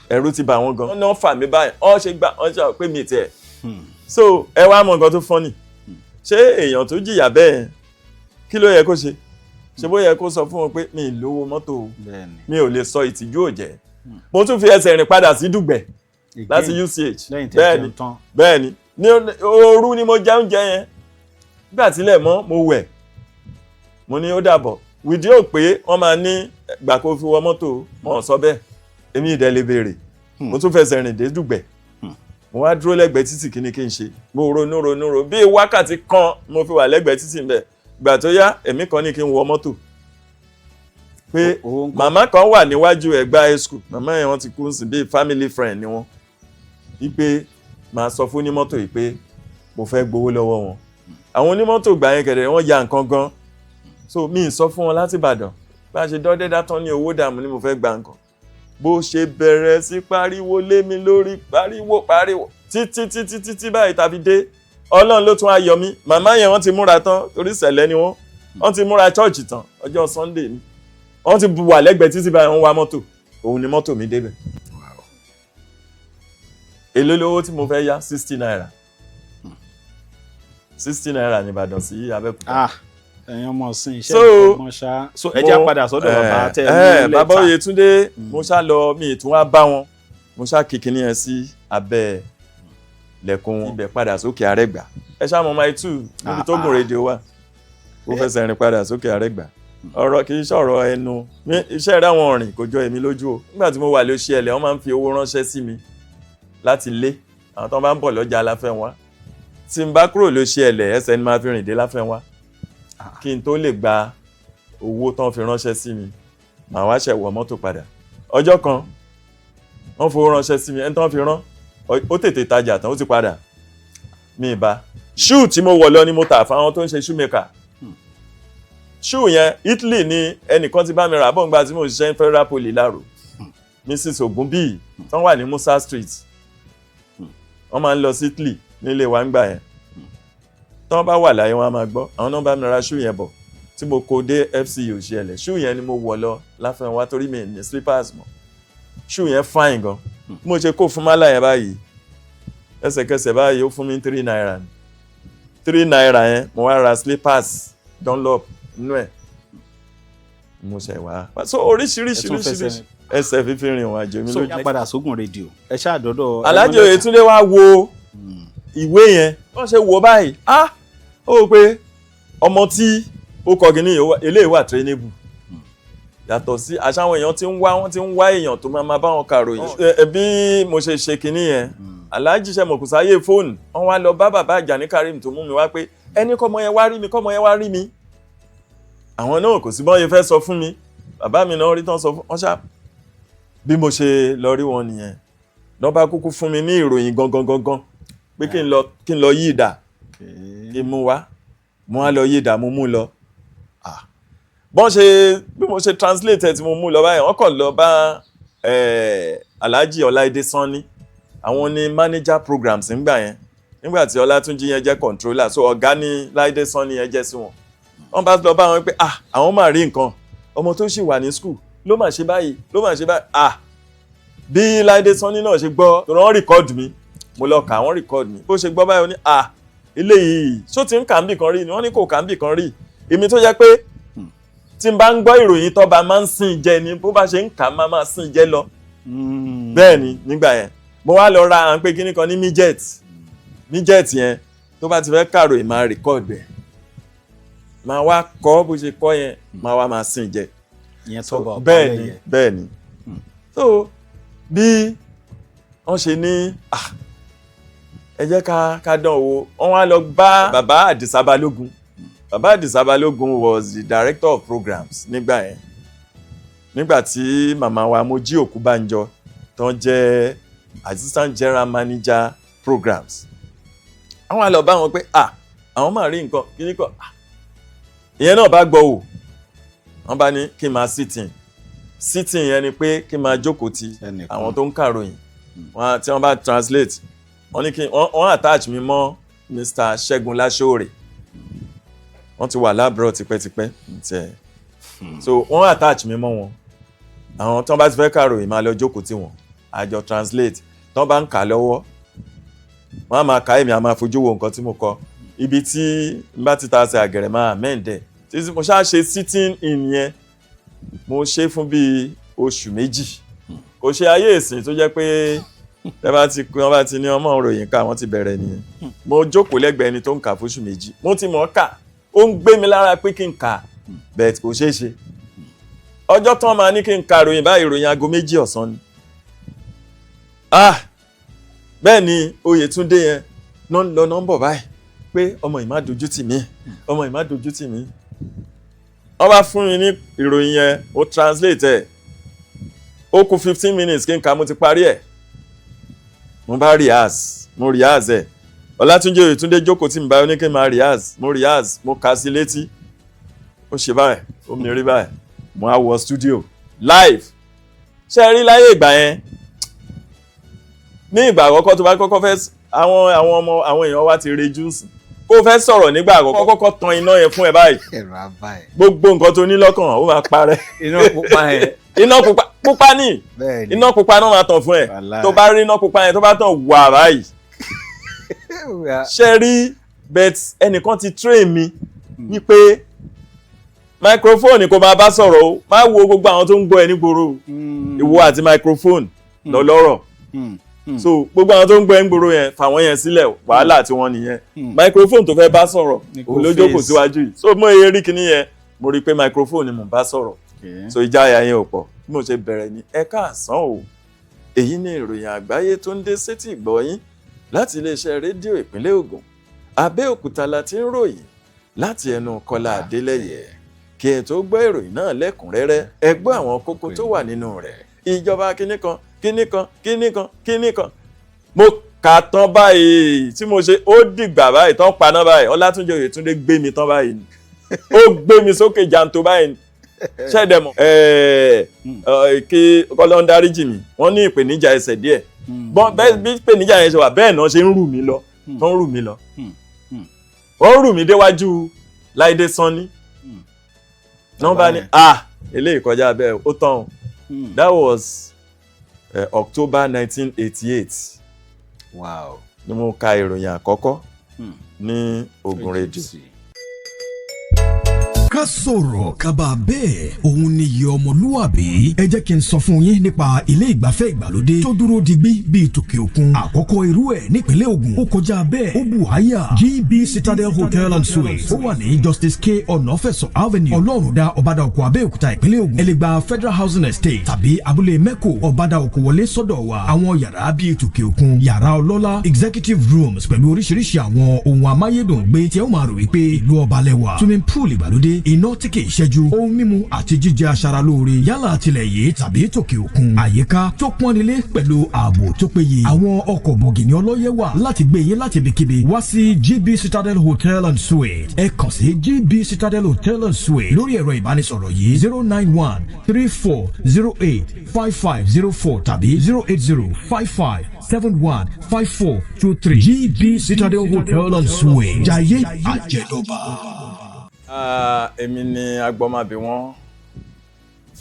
Ẹ̀rù ti bà wọ́n gan. Wọ́n náà fà mí báyìí, wọ́n ṣe gbà, wọ́n ṣe pé mi tiẹ̀. So ẹ wá mọ nǹkan tó funny. Ṣé èèyàn tó jìyà bẹ́ẹ̀, kí ló yẹ kó ṣe? Ṣe bó yẹ kó sọ fún wọn pé mi ì lówó mọ́tò o? Mi ò lè sọ, ìtìjú ò jẹ́. Mo tún fi ẹsẹ̀ rìn padà sí Dùgbẹ̀ láti UCH. Lẹ́yìn tẹ́ Bẹ́ẹ̀ ni. jẹun tán. Bẹ́ẹ̀ ni, ní òru ni mo jẹ oúnjẹ yẹn. Nígbà tílẹ̀ mọ́, mo wẹ̀, mo ní ó dàbọ̀ wìdí ò pé wọ́n máa ní gbà kó fi wọ mọ́tò. Wọn ò sọ bẹ́ẹ̀, èmi ìdẹ́ lè béèrè. Mo tún fẹsẹ̀ rìn dé Dùgbẹ̀. Mo wá dúró lẹ́gbẹ̀ẹ́ títì. Kí ni kí n ṣe? Mo ronú ronú ronú, bíi wákàtí kan mo fi wà lẹ́gbẹ̀ẹ́ títì ń bẹ̀. Gbà tó yá, èmi kan ní kí n wọ mọ́tò, pé Owó ńkọ́? Màmá kan wà níwájú Ẹ̀gbá high school. Màmá yẹn, wọ́n ti kú sí, bíi family friend ni wọ́n, wípé màá sọ fún onímọ́tò yìí pé mo fẹ́ gbowó lọ́wọ́ wọn. Àwọn onímọ́tò gbà yẹn kẹ̀dẹ̀, wọ́n ya nǹkan gan. So mi ì sọ fún wọn láti Ìbàdàn. Bá a ṣe dọ́dẹ́ dátán ní owó dààmú ni mo fẹ́ gba nǹkan, bó ṣe bẹ̀rẹ̀ sí pariwo lé mi lórí, pariwo pariwo títí títí títí báyìí tàbí dé. Ọlọ́run ló tún á yọ mí. Màmá yẹn, wọ́n ti múra tán, torí sẹ̀lẹ̀ ni wọ́n. Wọ́n ti múra church tán, ọjọ́ Sunday ni. Wọ́n ti wà lẹ́gbẹ̀ẹ́ títí báyìí, wọ́n wá mọ́tò. Òun ni mọ́tò mi débẹ̀. Èló lówó tí mo fẹ́ yá? ₦60. ₦60 ní Ìbàdàn sí Abẹ́òkúta. Ah, ẹ̀yin ọmọ ọ̀sìn iṣẹ́ ìfọgbọ́n ṣá. So ẹ jẹ́ padà sọ́dọ̀ bàbá tẹ́ ẹ ní lẹ́tà. Bàbá Oyètúndé, mo ṣá lọ, mi ì tún wá bá wọn. Mo ṣá kíkiní yẹn sí abẹ́ lẹ̀kùn wọn, ibẹ̀ padà sókè Àrẹ́gbà. Ẹ ṣá mọ Mile 2, níbi tó gùn rédíò wà. Ó fẹsẹ̀ rìn padà sókè Àrẹ́gbà. Ọ̀rọ̀ kì í ṣọ̀rọ̀ ẹnu. Iṣẹ́ rẹ̀, àwọn ọ̀rìn kò jọ èmi lójú o. Nígbà tí mo wà lóṣì ẹlẹ̀, wọ́n máa ń fi owó ránṣẹ́ sí mi láti lé àwọn tó bá ń bọ̀ lọ́jà Aláfẹ́nwá. Tí n bá kúrò lóṣì ẹlẹ̀, ẹsẹ̀ ni máa fi rìn dé Láfẹ́nwá kí n tó lè gba owó tán fi ránṣẹ́ sí mi. Màá wá ṣẹ̀ wọ mọ́tò padà. Ọjọ́ kan, wọ́n fowó ránṣẹ́ sí mi. Ẹni tán fi rán, ó tètè tajà tán, ó ti padà, mi ì bá. Shoe tí mo wọ̀ lọ ni mo tà fáwọn tó ń ṣe shoemaker. Shoe yẹn, Italy ni ẹnìkan ti bá mi rà bọ̀ nígbà tí mo ṣiṣẹ́ ní Federal Poly Lárò. Mrs Ogunbíyì tán wà ní Musa Street, wọ́n máa ń lọ sí Italy nílé wa ńgbà yẹn. Tán bá wà láyé, wọn á máa gbọ́. Àwọn náà bá mi ra shoe yẹn bọ̀. Tí mo kó dé FC Òṣìẹ̀lẹ̀, shoe yẹn ni mo wọ̀ lọ Láfẹnwá torí mi ní slippers mọ́. Shoe yẹn fine gan. Bí mo ṣe kó fún málà yẹn báyìí, ẹsẹ̀kẹsẹ̀ báyìí, ó fún mi ₦3 ni. ₦3 yẹn, mo wá ra slippers Dunlop nínú ẹ̀, mo ṣe wá. So oríṣiríṣi Ẹ tún fẹsẹ̀ oríṣiríṣi ẹsẹ̀ fífi rìn wọ́n àjò mi So lójú. Padà sógun rédíò, ẹ ṣáà dọ́dọ̀. Alhaji Oyètúndé wá wo ìwé yẹn. Wọ́n ṣe wò báyìí, ah, ó wò pé ọmọ tí ó kọ kìíní yìí, eléyìí wà trainable. Yàtọ̀ sí àṣà, àwọn èèyàn tí ń wá, wọ́n ti ń wá èèyàn tó máa máa bá wọn kàròyìn. Bí mo ṣe ṣe kìíní yẹn, Alhaji ṣe mọ̀ kò sáyé fóònù, wọ́n wá lọ bá bàbá Àjàní Karim tó mú mi wá pé ẹni kọ́mọ yẹn wá rí mi, kọ́mọ yẹn wá rí mi. Àwọn náà kò sí bọ́n yẹn fẹ́ sọ fún mi, bàbá mi náà rí tán sọ fún wọn ṣá. Bí mo ṣe lọ rí wọn nìyẹn, lọ́ bá kúkú fún mi ní ìròyìn gangan gangan pé kí n lọ yí ìdà, kí n mú wá. Mo wá lọ yí ìdà, mo mú lọ. Ah, bọ́n ṣe bí mo ṣe translate ẹ̀ tí mo mú lọ báyìí, wọ́n kàn lọ bá Alhaji Ọláìdé Sanni, àwọn ní manager programs nígbà yẹn, nígbà tí Ọlátúnjí yẹn jẹ́ controller. So ọ̀gá ní Láìdé Sanni yẹn jẹ́ sí wọn. Wọ́n bá lọ bá wọn pé, ah, àwọn máa rí nǹkan, ọmọ tó sì wà ní school ló máa ṣe báyìí, ló máa ṣe báyìí. Ah, bí Láìdé Sanni náà ṣe gbọ́, tó wọ́n record mi, mo lọ kà, wọ́n record mi. Bó ṣe gbọ́ báyìí, ó ní, ah, eléyìí ṣó ti ń kà ń bì kan rí ni? Wọ́n ní kò kà ń bì kan rí. Èmi tó jẹ́ pé tí n bá ń gbọ́ ìròyìn tọ́ba, máa ń sìn jẹ ni, bó bá ṣe ń kà, máa sìn jẹ lọ. Bẹ́ẹ̀ ni nígbà yẹn, mo wá lọ ra, à ń pè kíní kan ní midget. Midget yẹn, tó bá ti fẹ́ kàròyìn, máa record ẹ̀, máa wá kọ́ bó ṣe kọ́ yẹn, máa wá máa sìn jẹ. Ìyẹn tọ́ba. Bẹ́ẹ̀ ni, bẹ́ẹ̀ ni. So bí wọ́n ṣe ní, ah, ẹ jẹ́ ká dán wò, wọ́n wá lọ bá bàbá Àdìsá Balógun. Bàbá Àdìsá Balógun was the director of programs nígbà yẹn, nígbà tí màmá wa Mojí Òkúbánjọ tó ń jẹ́ assistant general manager programs. Àwọn á lọ bá wọn pé, ah, àwọn máa rí nǹkan kíní kan. Ah, ìyẹn náà bá gbọ́ wò, wọ́n bá ní kí n máa sitting. Sitting yẹn ni pé kí n máa jókòó ti Ẹnìkan. àwọn tó ń kàròyìn. Wọ́n tí wọ́n bá translate, wọ́n ní kí wọ́n attach mi mọ́ Mr. Ṣẹ́gun Láṣọ́ọ̀rẹ́. Wọ́n ti wà lábúrò tipẹ́tipẹ́ tiẹ̀, so wọ́n attach mi mọ́ wọn. Àwọn tí wọ́n bá ti fẹ́ kàròyìn, máa lọ jókòó tí wọ́n, àjọ translate. Tí wọ́n bá ń kà lọ́wọ́, wọ́n á máa kà, èmi á máa fojú wo nǹkan tí mo kọ. Ibi tí n bá ti ta ṣe àgẹ̀rẹ̀, máa amend ẹ̀ títí mo ṣáà ṣe sitting in yẹn. Mo ṣe fún bíi oṣù 2. Kò ṣe ayé ìsìn tó jẹ́ pé tẹ́ bá ti wọ́n bá ti ní ọmọ òròyìn ká, wọ́n ti bẹ̀rẹ̀ nìyẹn. Mo jókòó lẹ́gbẹ̀ẹ́ ẹni tó ń kà fóṣù 2. Mo ti mọ̀ ọ́ kà, ó ń gbé mi lára pé kí n kà bẹ́ẹ̀, kò ṣeé ṣe. Ọjọ́ tán máa ní kí n ka ìròyìn báyìí, ìròyìn aago 2 ọ̀sán ni. Ah, bẹ́ẹ̀ ni Oyètúndé yẹn náà ń lọ nọ́mbọ̀ báyìí pé ọmọ yìí má dojú tì mí, ọmọ yìí má dojú tì mí. Wọ́n bá fún mi ní ìròyìn yẹn, ó translate ẹ̀, ó kù 15 minutes kí n kà, mo ti parí ẹ̀. Mo bá rehearse, mo rehearse ẹ̀. Ọlátúnjí Oyètúndé jókòó tí mi báyìí, ó ní kí n máa rehearse. Mo rehearse, mo kà sí létí, ó ṣe báyìí, ó mi rí báyìí, mo á wọ studio live. Ṣe rí láyé ìgbà yẹn, ní ìgbà àkọ́kọ́ tó bá kọ́kọ́ fẹ́, àwọn ọmọ àwọn èèyàn wa ti rejú sí kó o fẹ́ sọ̀rọ̀ nígbà àkọ́kọ́, kọ́kọ́ tan iná yẹn fún ẹ báyìí, Ẹ̀rọ abá ẹ̀. gbogbo nǹkan tó ní lọ́kàn, ó máa parẹ́. Iná pupa yẹn. Iná pupa pupa ní. Bẹ́ẹ̀ ni. Iná pupa náà máa tàn fún ẹ. Wàláì. Tó bá rí iná pupa yẹn, tó bá tàn wà báyìí, ṣe rí. But ẹnìkan ti train mi wípé microphone kò máa bá sọ̀rọ̀ o, má wo gbogbo àwọn tó ń gbọ́ ẹ nígboro o. Ìwọ àti microphone lọ lọ́rọ̀. So gbogbo àwọn tó ń gbọ́ ẹ nígboro yẹn, fà wọ́n yẹn sílẹ̀, wàhálà tí wọ́n nìyẹn. Microphone tó fẹ́ bá sọ̀rọ̀, Ní kò òun ló jókòó face. síwájú yìí. So mo ye rí kinní yẹn, mo rí i pé microphone ni mò ń bá sọ̀rọ̀. So ìjáyà yẹn ò pọ̀. Bí mo ṣe bẹ̀rẹ̀ ní, "Ẹ káàsán o, èyí ni ìròyìn àgbáyé tó ń dé sétí ìgbọ́ yín láti iléeṣẹ́ rédíò ìpínlẹ̀ Ògùn, Abẹ́òkúta la ti ń ròyìn láti ẹnu Kọ́lá Adélẹ́yẹ. Kí ẹ tó gbọ́ ìròyìn náà lẹ́kùnrẹ́rẹ́, ẹ gbọ́ àwọn kókó tó wà nínú rẹ̀. Ìjọba kinní kan, kinní kan, kinní kan, kinní kan." Mo kà tán báyìí, tí mo ṣe ó dìgbà báyìí tán paná báyìí, Ọlátúnjí Oyètúndé gbé mi tán báyìí ni, ó gbé mi sókè jàǹtó báyìí ni. Ṣẹ́ẹ̀dẹ̀mọ̀ kí Ọlọ́run dáríjì mi, wọ́n ní ìpèníjà ẹsẹ̀ díẹ̀. Bẹ́ẹ̀ bí ìpèníjà yẹn ṣe wà, bẹ́ẹ̀ náà ṣe ń rù mí lọ, tó ń rù mí lọ, wọ́n rù mí déwájú Láìdé Sanni. Náà bá ní, "Ah, eléyìí kọjá bẹ́ẹ̀, ó tán o." That was October 1988 ni mo ka ìròyìn àkọ́kọ́ ní Ògùn Rédíò. Ká sọ̀rọ̀ kaba bẹ́ẹ̀, òun ni iye ọmọlúwàbí. Ẹ jẹ́ kí n sọ fún yín nípa ilé ìgbafẹ́ ìgbàlódé tó dúró digbí bíi tòkè òkun, àkọ́kọ́ irú ẹ̀ nípínlẹ̀ Ògùn. Ó kọjá bẹ́ẹ̀, ó bù háyà. GB Citadel Hotel and Suites, ó wà ní Justice K Ọ̀nàfẹ̀sọ Avenue, Ọlọ́rundá, Ọ̀bádà Òkò, Abẹ́òkúta, ìpínlẹ̀ Ògùn. Ẹ lè gba Federal Housing Estate tàbí abúlé Mẹ́kò, Ọ̀bádà Òkò wọlé sọ́dọ̀ wa. Àwọn yàrá bíi tòkè òkun, yàrá ọlọ́lá, executive rooms pẹ̀lú oríṣiríṣi àwọn ohun amáyédùn gbé tí ẹ ó máa rò wípé ìlú ọba lẹ́wà, swimming pool ìgbàlódé, iná tí kì í ṣẹ́jú, ohun mímu àti jíjẹ aṣaralóore, yálà tilẹ̀ yìí tàbí tòkè òkun, àyíká tó pọ́nilé pẹ̀lú ààbò tó péye. Àwọn ọkọ̀ bọ̀gìnì ọlọ́yẹ̀ wà láti gbé yín láti ibikíbi wá sí GB Citadel Hotel and Suites. Ẹ kàn sí GB Citadel Hotel and Suites lórí ẹ̀rọ ìbánisọ̀rọ̀ yìí: 09134085504 tàbí 08055715423. GB Citadel Hotel and Suites, jayé àjẹdọ́ba. Ah, èmi ni agbọ́mábí wọn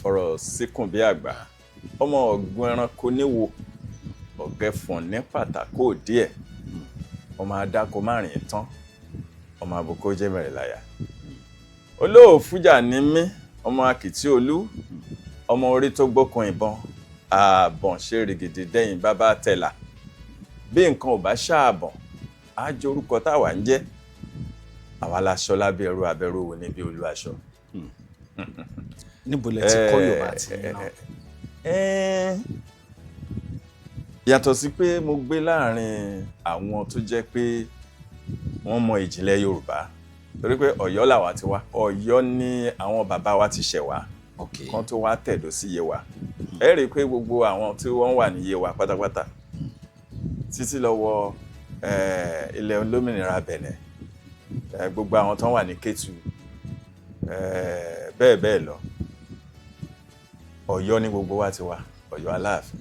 fọ̀rọ̀ síkùn bí àgbà, ọmọ ọ̀gbun ẹranko níwo ọ̀gẹ́fọ̀n ní pàtàkó díẹ̀, ọmọ adáko márùn tán, ọmọ àbùkù jẹ́ mẹ́rìnláyà, olóòfújà ní mí, ọmọ akìtì olú, ọmọ orí tó gbókun ìbọn ààbọ̀n ṣe rìgìdì dẹ́yìn bàbá tẹ̀là. Bí nǹkan ò bá ṣààbọ̀n, á jẹ́ orúkọ táwa ń jẹ́. Àwa la ṣọ lábẹ́ ẹrú, abẹ́rú wo níbi olú aṣọ. Níbo lẹ ti kọ́ Yorùbá tí yín náà? Yàtọ̀ sí pé mo gbé láàrin àwọn tó jẹ́ pé wọ́n mọ ìjìnlẹ̀ Yorùbá, torí pé Ọ̀yọ́ làwa ti wá. Ọ̀yọ́ ni àwọn bàbá wa ti ṣẹ̀ wá kan tó wá tẹ̀dó sí Yewa. Ẹ rí i pé gbogbo àwọn tí wọ́n wà ní Yewa pátápátá títí lọ wọ ilẹ̀ olómìnira Bẹ̀nẹ̀, gbogbo àwọn tó wà ní Kétu, bẹ́ẹ̀ bẹ́ẹ̀ lọ, Ọ̀yọ́ ní gbogbo wa ti wá, Ọ̀yọ́ Aláàfin.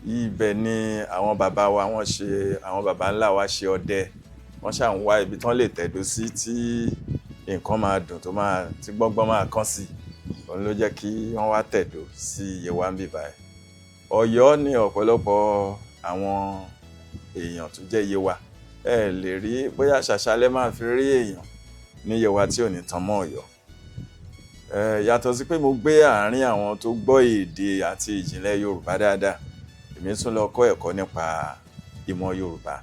Ibẹ̀ ni àwọn bàbá wa wọ́n ṣe, àwọn bàbá ńlá wa ṣe ọdẹ, wọ́n ṣà ń wá ibi tí wọ́n lè tẹ̀dó sí tí nǹkan máa dùn, tó máa tí gbọ́ngbọ́n máa kán sí. Òun ló jẹ́ kí wọ́n wá tẹ̀dó sí Yewa ń bì báyìí. Ọ̀yọ́ ní ọ̀pọ̀lọpọ̀ àwọn èèyàn tó jẹ́ Yewa. Ẹ lè rí bóyá ṣàṣàlẹ̀ máa fi rí èèyàn ní Yewa tí ò ní tan mọ́ Ọ̀yọ́. Yàtọ̀ sí pé mo gbé àárín àwọn tó gbọ́ èdè àti ìjìnlẹ̀ Yorùbá dáadáa, èmi tún lọ kọ́ ẹ̀kọ́ nípa ìmọ̀ Yorùbá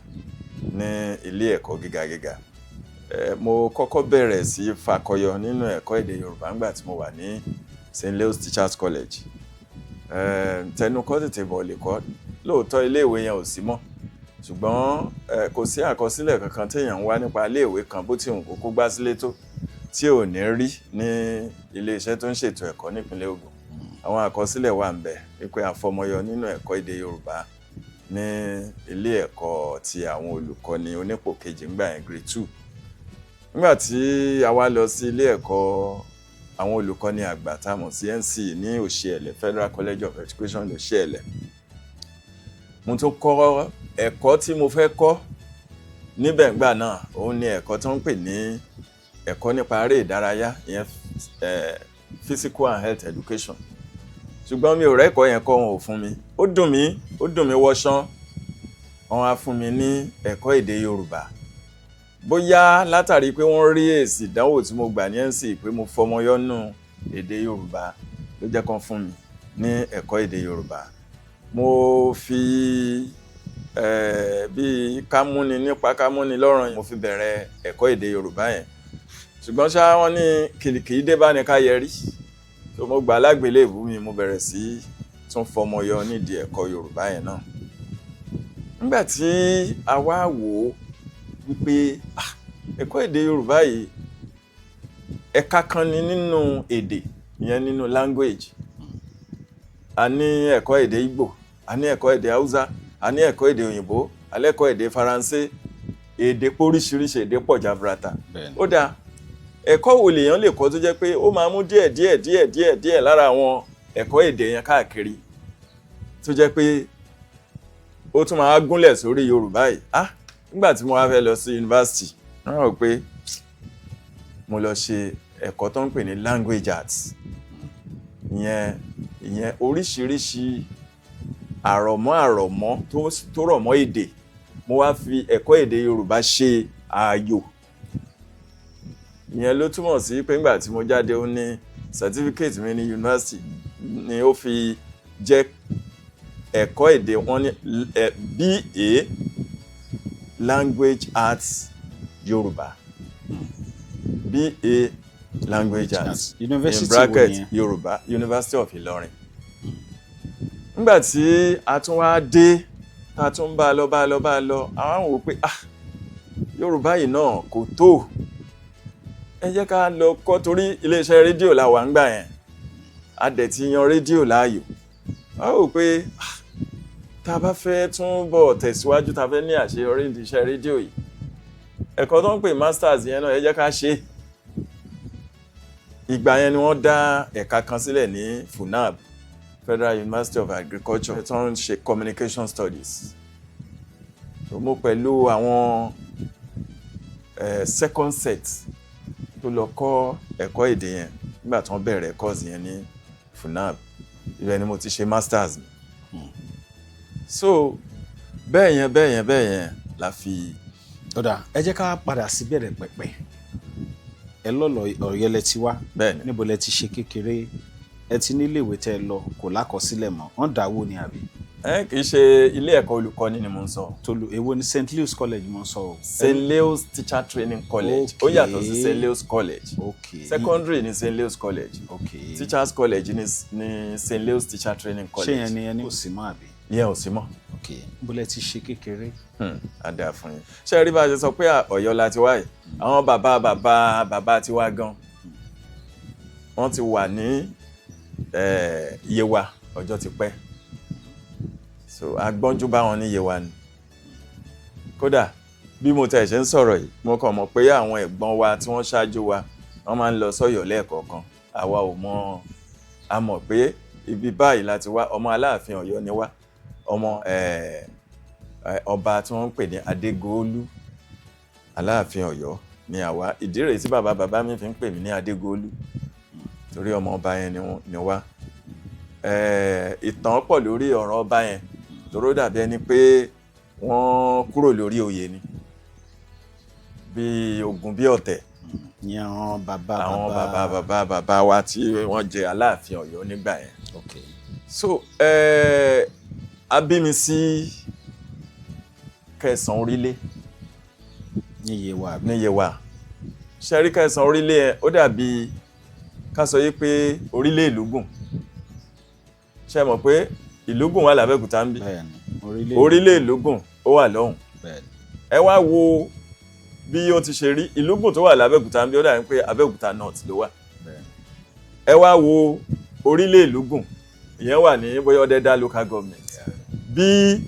ní ilé ẹ̀kọ́ gíga gíga. Mo kọ́kọ́ bẹ̀rẹ̀ sí fakọyọ nínú ẹ̀kọ́ èdè Yorùbá nígbà tí mo wà ní St. Leo's Teachers College. Tẹnukọ́ tètè bọ̀ lè kọ́. Lóòótọ́, iléèwé yẹn ò sí mọ́, ṣùgbọ́n kò sí àkọsílẹ̀ kankan téèyàn ń wá nípa iléèwé kan, bó ti hùn kó kó gbá sílé tó, tí ò ní rí ní iléeṣẹ́ tó ń ṣètò ẹ̀kọ́ nípínlẹ̀ Ògùn. Àwọn àkọsílẹ̀ wà ń bẹ̀ wípé àfọmọyọ nínú ẹ̀kọ́ èdè Yorùbá ní ilé ẹ̀kọ́ ti àwọn olùkọ́ni onípò kejì ńgbà yẹn, grade 2. Nígbà tí a wá lọ sí ilé ẹ̀kọ́ àwọn olùkọ́ni àgbà tá a mọ̀ sí NCE ní Òṣìẹ̀lẹ̀, Federal College of Education Òṣìẹ̀lẹ̀, mo tún kọ́ ẹ̀kọ́ tí mo fẹ́ kọ́ níbẹ̀ ńgbà náà. Òun ni ẹ̀kọ́ tó ń pè ní ẹ̀kọ́ nípa eré ìdárayá, ìyẹn physical and health education, ṣùgbọ́n mi ò rẹ́kọ̀ọ́ yẹn kọ́, wọn ò fún mi. Ó dùn mí, ó dùn mí wọ́ṣán. Wọ́n á fún mi ní ẹ̀kọ́ èdè Yorùbá, bóyá látàrí pé wọ́n rí èsì ìdánwò tí mo gbà ní NCE pé mo fọmọ yọ́nú èdè Yorùbá ló jẹ́ kán fún mi ní ẹ̀kọ́ èdè Yorùbá. Mo fi bíi kámúni nípa kámúni lọ́rùn, mo fi bẹ̀rẹ̀ ẹ̀kọ́ èdè Yorùbá yẹn. Ṣùgbọ́n ṣá, wọ́n ní kìlìkì dé bá ní ká yẹrí tó, mo gbà lágbélébùú mi, mo bẹ̀rẹ̀ sí tún fọmọ yọ nídìí ẹ̀kọ́ Yorùbá yẹn náà. Nígbà tí a wá wò ó wípé ẹ̀kọ́ èdè Yorùbá yìí, ẹ̀ka kan ni nínú èdè, ìyẹn nínú language. A ní ẹ̀kọ́ èdè Ìgbò, a ní ẹ̀kọ́ èdè Haúsá, a ní ẹ̀kọ́ èdè òyìnbó, a lẹ́kọ̀ọ́ èdè Faransé. Èdè póríṣiríṣi, èdè pọ̀ jaburata. Ó dáa, ẹ̀kọ́ wo lèèyàn lè kọ́ tó jẹ́ pé ó máa mú díẹ̀ díẹ̀ díẹ̀ díẹ̀ díẹ̀ lára àwọn ẹ̀kọ́ èdè yẹn káàkiri, tó jẹ́ pé ó tún máa gúnlẹ̀ sórí Yorùbá yìí? Nígbà tí mo wá fẹ́ lọ sí yunifásitì, wọ́n rò pé mo lọ ṣe Ẹ̀kọ́ tó ń pè ní language arts, ìyẹn oríṣiríṣi àrọ̀mọ́ tó rọ̀ mọ́ èdè. Mo wá fi ẹ̀kọ́ èdè Yorùbá ṣe ààyò. Ìyẹn ló túmọ̀ sí pé nígbà tí mo jáde, ó ní certificate mi ní yunifásitì ni ó fi jẹ́ ẹ̀kọ́ èdè wọn ní BA Language Arts Yorùbá, BA Language Arts Yunifásitì in wo bracket nìyẹn? Yorùbá, University of Ìlọrin. Nígbà tí a tún wá dé, tá a tún bá a lọ, bá a lọ, bá a lọ, àwọn wò pé, ah, Yorùbá yìí náà kò tó, ẹ jẹ́ ká lọ kọ́, torí iléeṣẹ́ rédíò la wà ń gbà yẹn, a dẹ̀ ti yan rédíò láàyò. A wò pé, ah, tá a bá fẹ́ tún bọ̀ tẹ̀síwájú, tá a fẹ́ ní àṣeyọrí ní iṣẹ́ rédíò yìí, ẹ̀kọ́ tó ń pè masters yẹn náà, ẹ jẹ́ ká ṣe é. Ìgbà yẹn ni wọ́n dá ẹ̀ka kan sílẹ̀ ní FUNAB, Federal University of Agriculture, tó ń ṣe communication studies. So mo pẹ̀lú àwọn second set tó lọ kọ́ ẹ̀kọ́ èdè yẹn nígbà tí wọ́n bẹ̀rẹ̀ course yẹn ní FUNAB. Ibẹ̀ ni mo ti ṣe masters mi. So bẹ́ẹ̀ yẹn, bẹ́ẹ̀ yẹn, bẹ́ẹ̀ yẹn la fi. Ó dáa, ẹ jẹ́ ká padà sí bẹ̀rẹ̀ pẹ̀pẹ̀. Ẹ lọ́lọ́ Ọ̀yọ́ lẹ ti wá? Bẹ́ẹ̀ ni. Níbo lẹ ti ṣe kékeré? Ẹ ti níléèwé tẹ́ ẹ lọ, kò lákọsílẹ̀ mọ́, wọ́n dáwó ni àbí? Ẹ kì í ṣe ilé ẹ̀kọ́ olùkọ́ni ni mo ń sọ. Tolu, èwo ni? St Louis College mo ń sọ o. St Leo's Teacher Training College. Ó yàtọ̀ sí St Leo's College. Secondary ní St Leo's College. Teachers College ní St Leo's Teacher Training Ṣé College. yẹn ni ẹni kò sí mọ́ àbí? Ìyẹn ò sí mọ́. Ok, níbo lẹ ti ṣe kékeré? Á dáa fún yín. Ṣé ẹ rí bá a ṣe sọ pé Ọ̀yọ́ la ti wá yìí, àwọn bàbá bàbá bàbá ti wá gan, wọ́n ti wà ní Yewa ọjọ́ ti pẹ́. So agbọ́njú bá wọn ní Yewa ni. Kódà bí mo tẹ̀ ṣe ń sọ̀rọ̀ yìí, mo kàn mọ̀ pé àwọn ẹ̀gbọ́n wa tí wọ́n ṣáájú wa, wọ́n máa ń lọ sọ́yọ́ lẹ́ẹ̀kọ̀ọ̀kan. Àwa ò mọ̀. A mọ̀ pé ibi báyìí láti wá, ọmọ Aláàfin Ọ̀yọ́ ni wá, ọmọ ọba tí wọ́n ń pè ní Adégòólú, Aláàfin Ọ̀yọ́ ni àwa. Ìdí rèé tí bàbá bàbá mi fi ń pè mí ní Adégòólú, torí ọmọ ọba yẹn ni wá. Ìtàn pọ̀ lórí ọ̀rọ̀ ọba yẹn, torí ó dàbí ẹni pé wọ́n kúrò lórí oyè ni, bí ogun, bí ọ̀tẹ̀. Ní àwọn bàbá Àwọn bàbá bàbá bàbá wa tí wọ́n jẹ Aláàfin Ọ̀yọ́ nígbà yẹn. So a bí mi sí Kẹsàn-án Orílẹ̀. Ní Yewa àbí? Ní Yewa. Ṣẹ́rí Kẹsàn-án Orílẹ̀ yẹn, ó dàbí ká sọ yí pé orílẹ̀ Ìlúgùn. Ṣe mọ̀ pé Ìlúgùn wà lábẹ́òkúta ń bí? Bẹ́ẹ̀ni, orílẹ̀. Orílẹ̀ Ìlúgùn ó wà lọ́hùn. Ẹ wá wo bí ó ti ṣe rí. Ìlúgùn tó wà lábẹ́òkúta ń bí, ó dàbí pé Abẹ́òkúta North ló wà. Ẹ wá wo orílẹ̀ Ìlúgùn, ìyẹn wà ní bóyá Ọ̀dẹ̀dá Local Government. Bí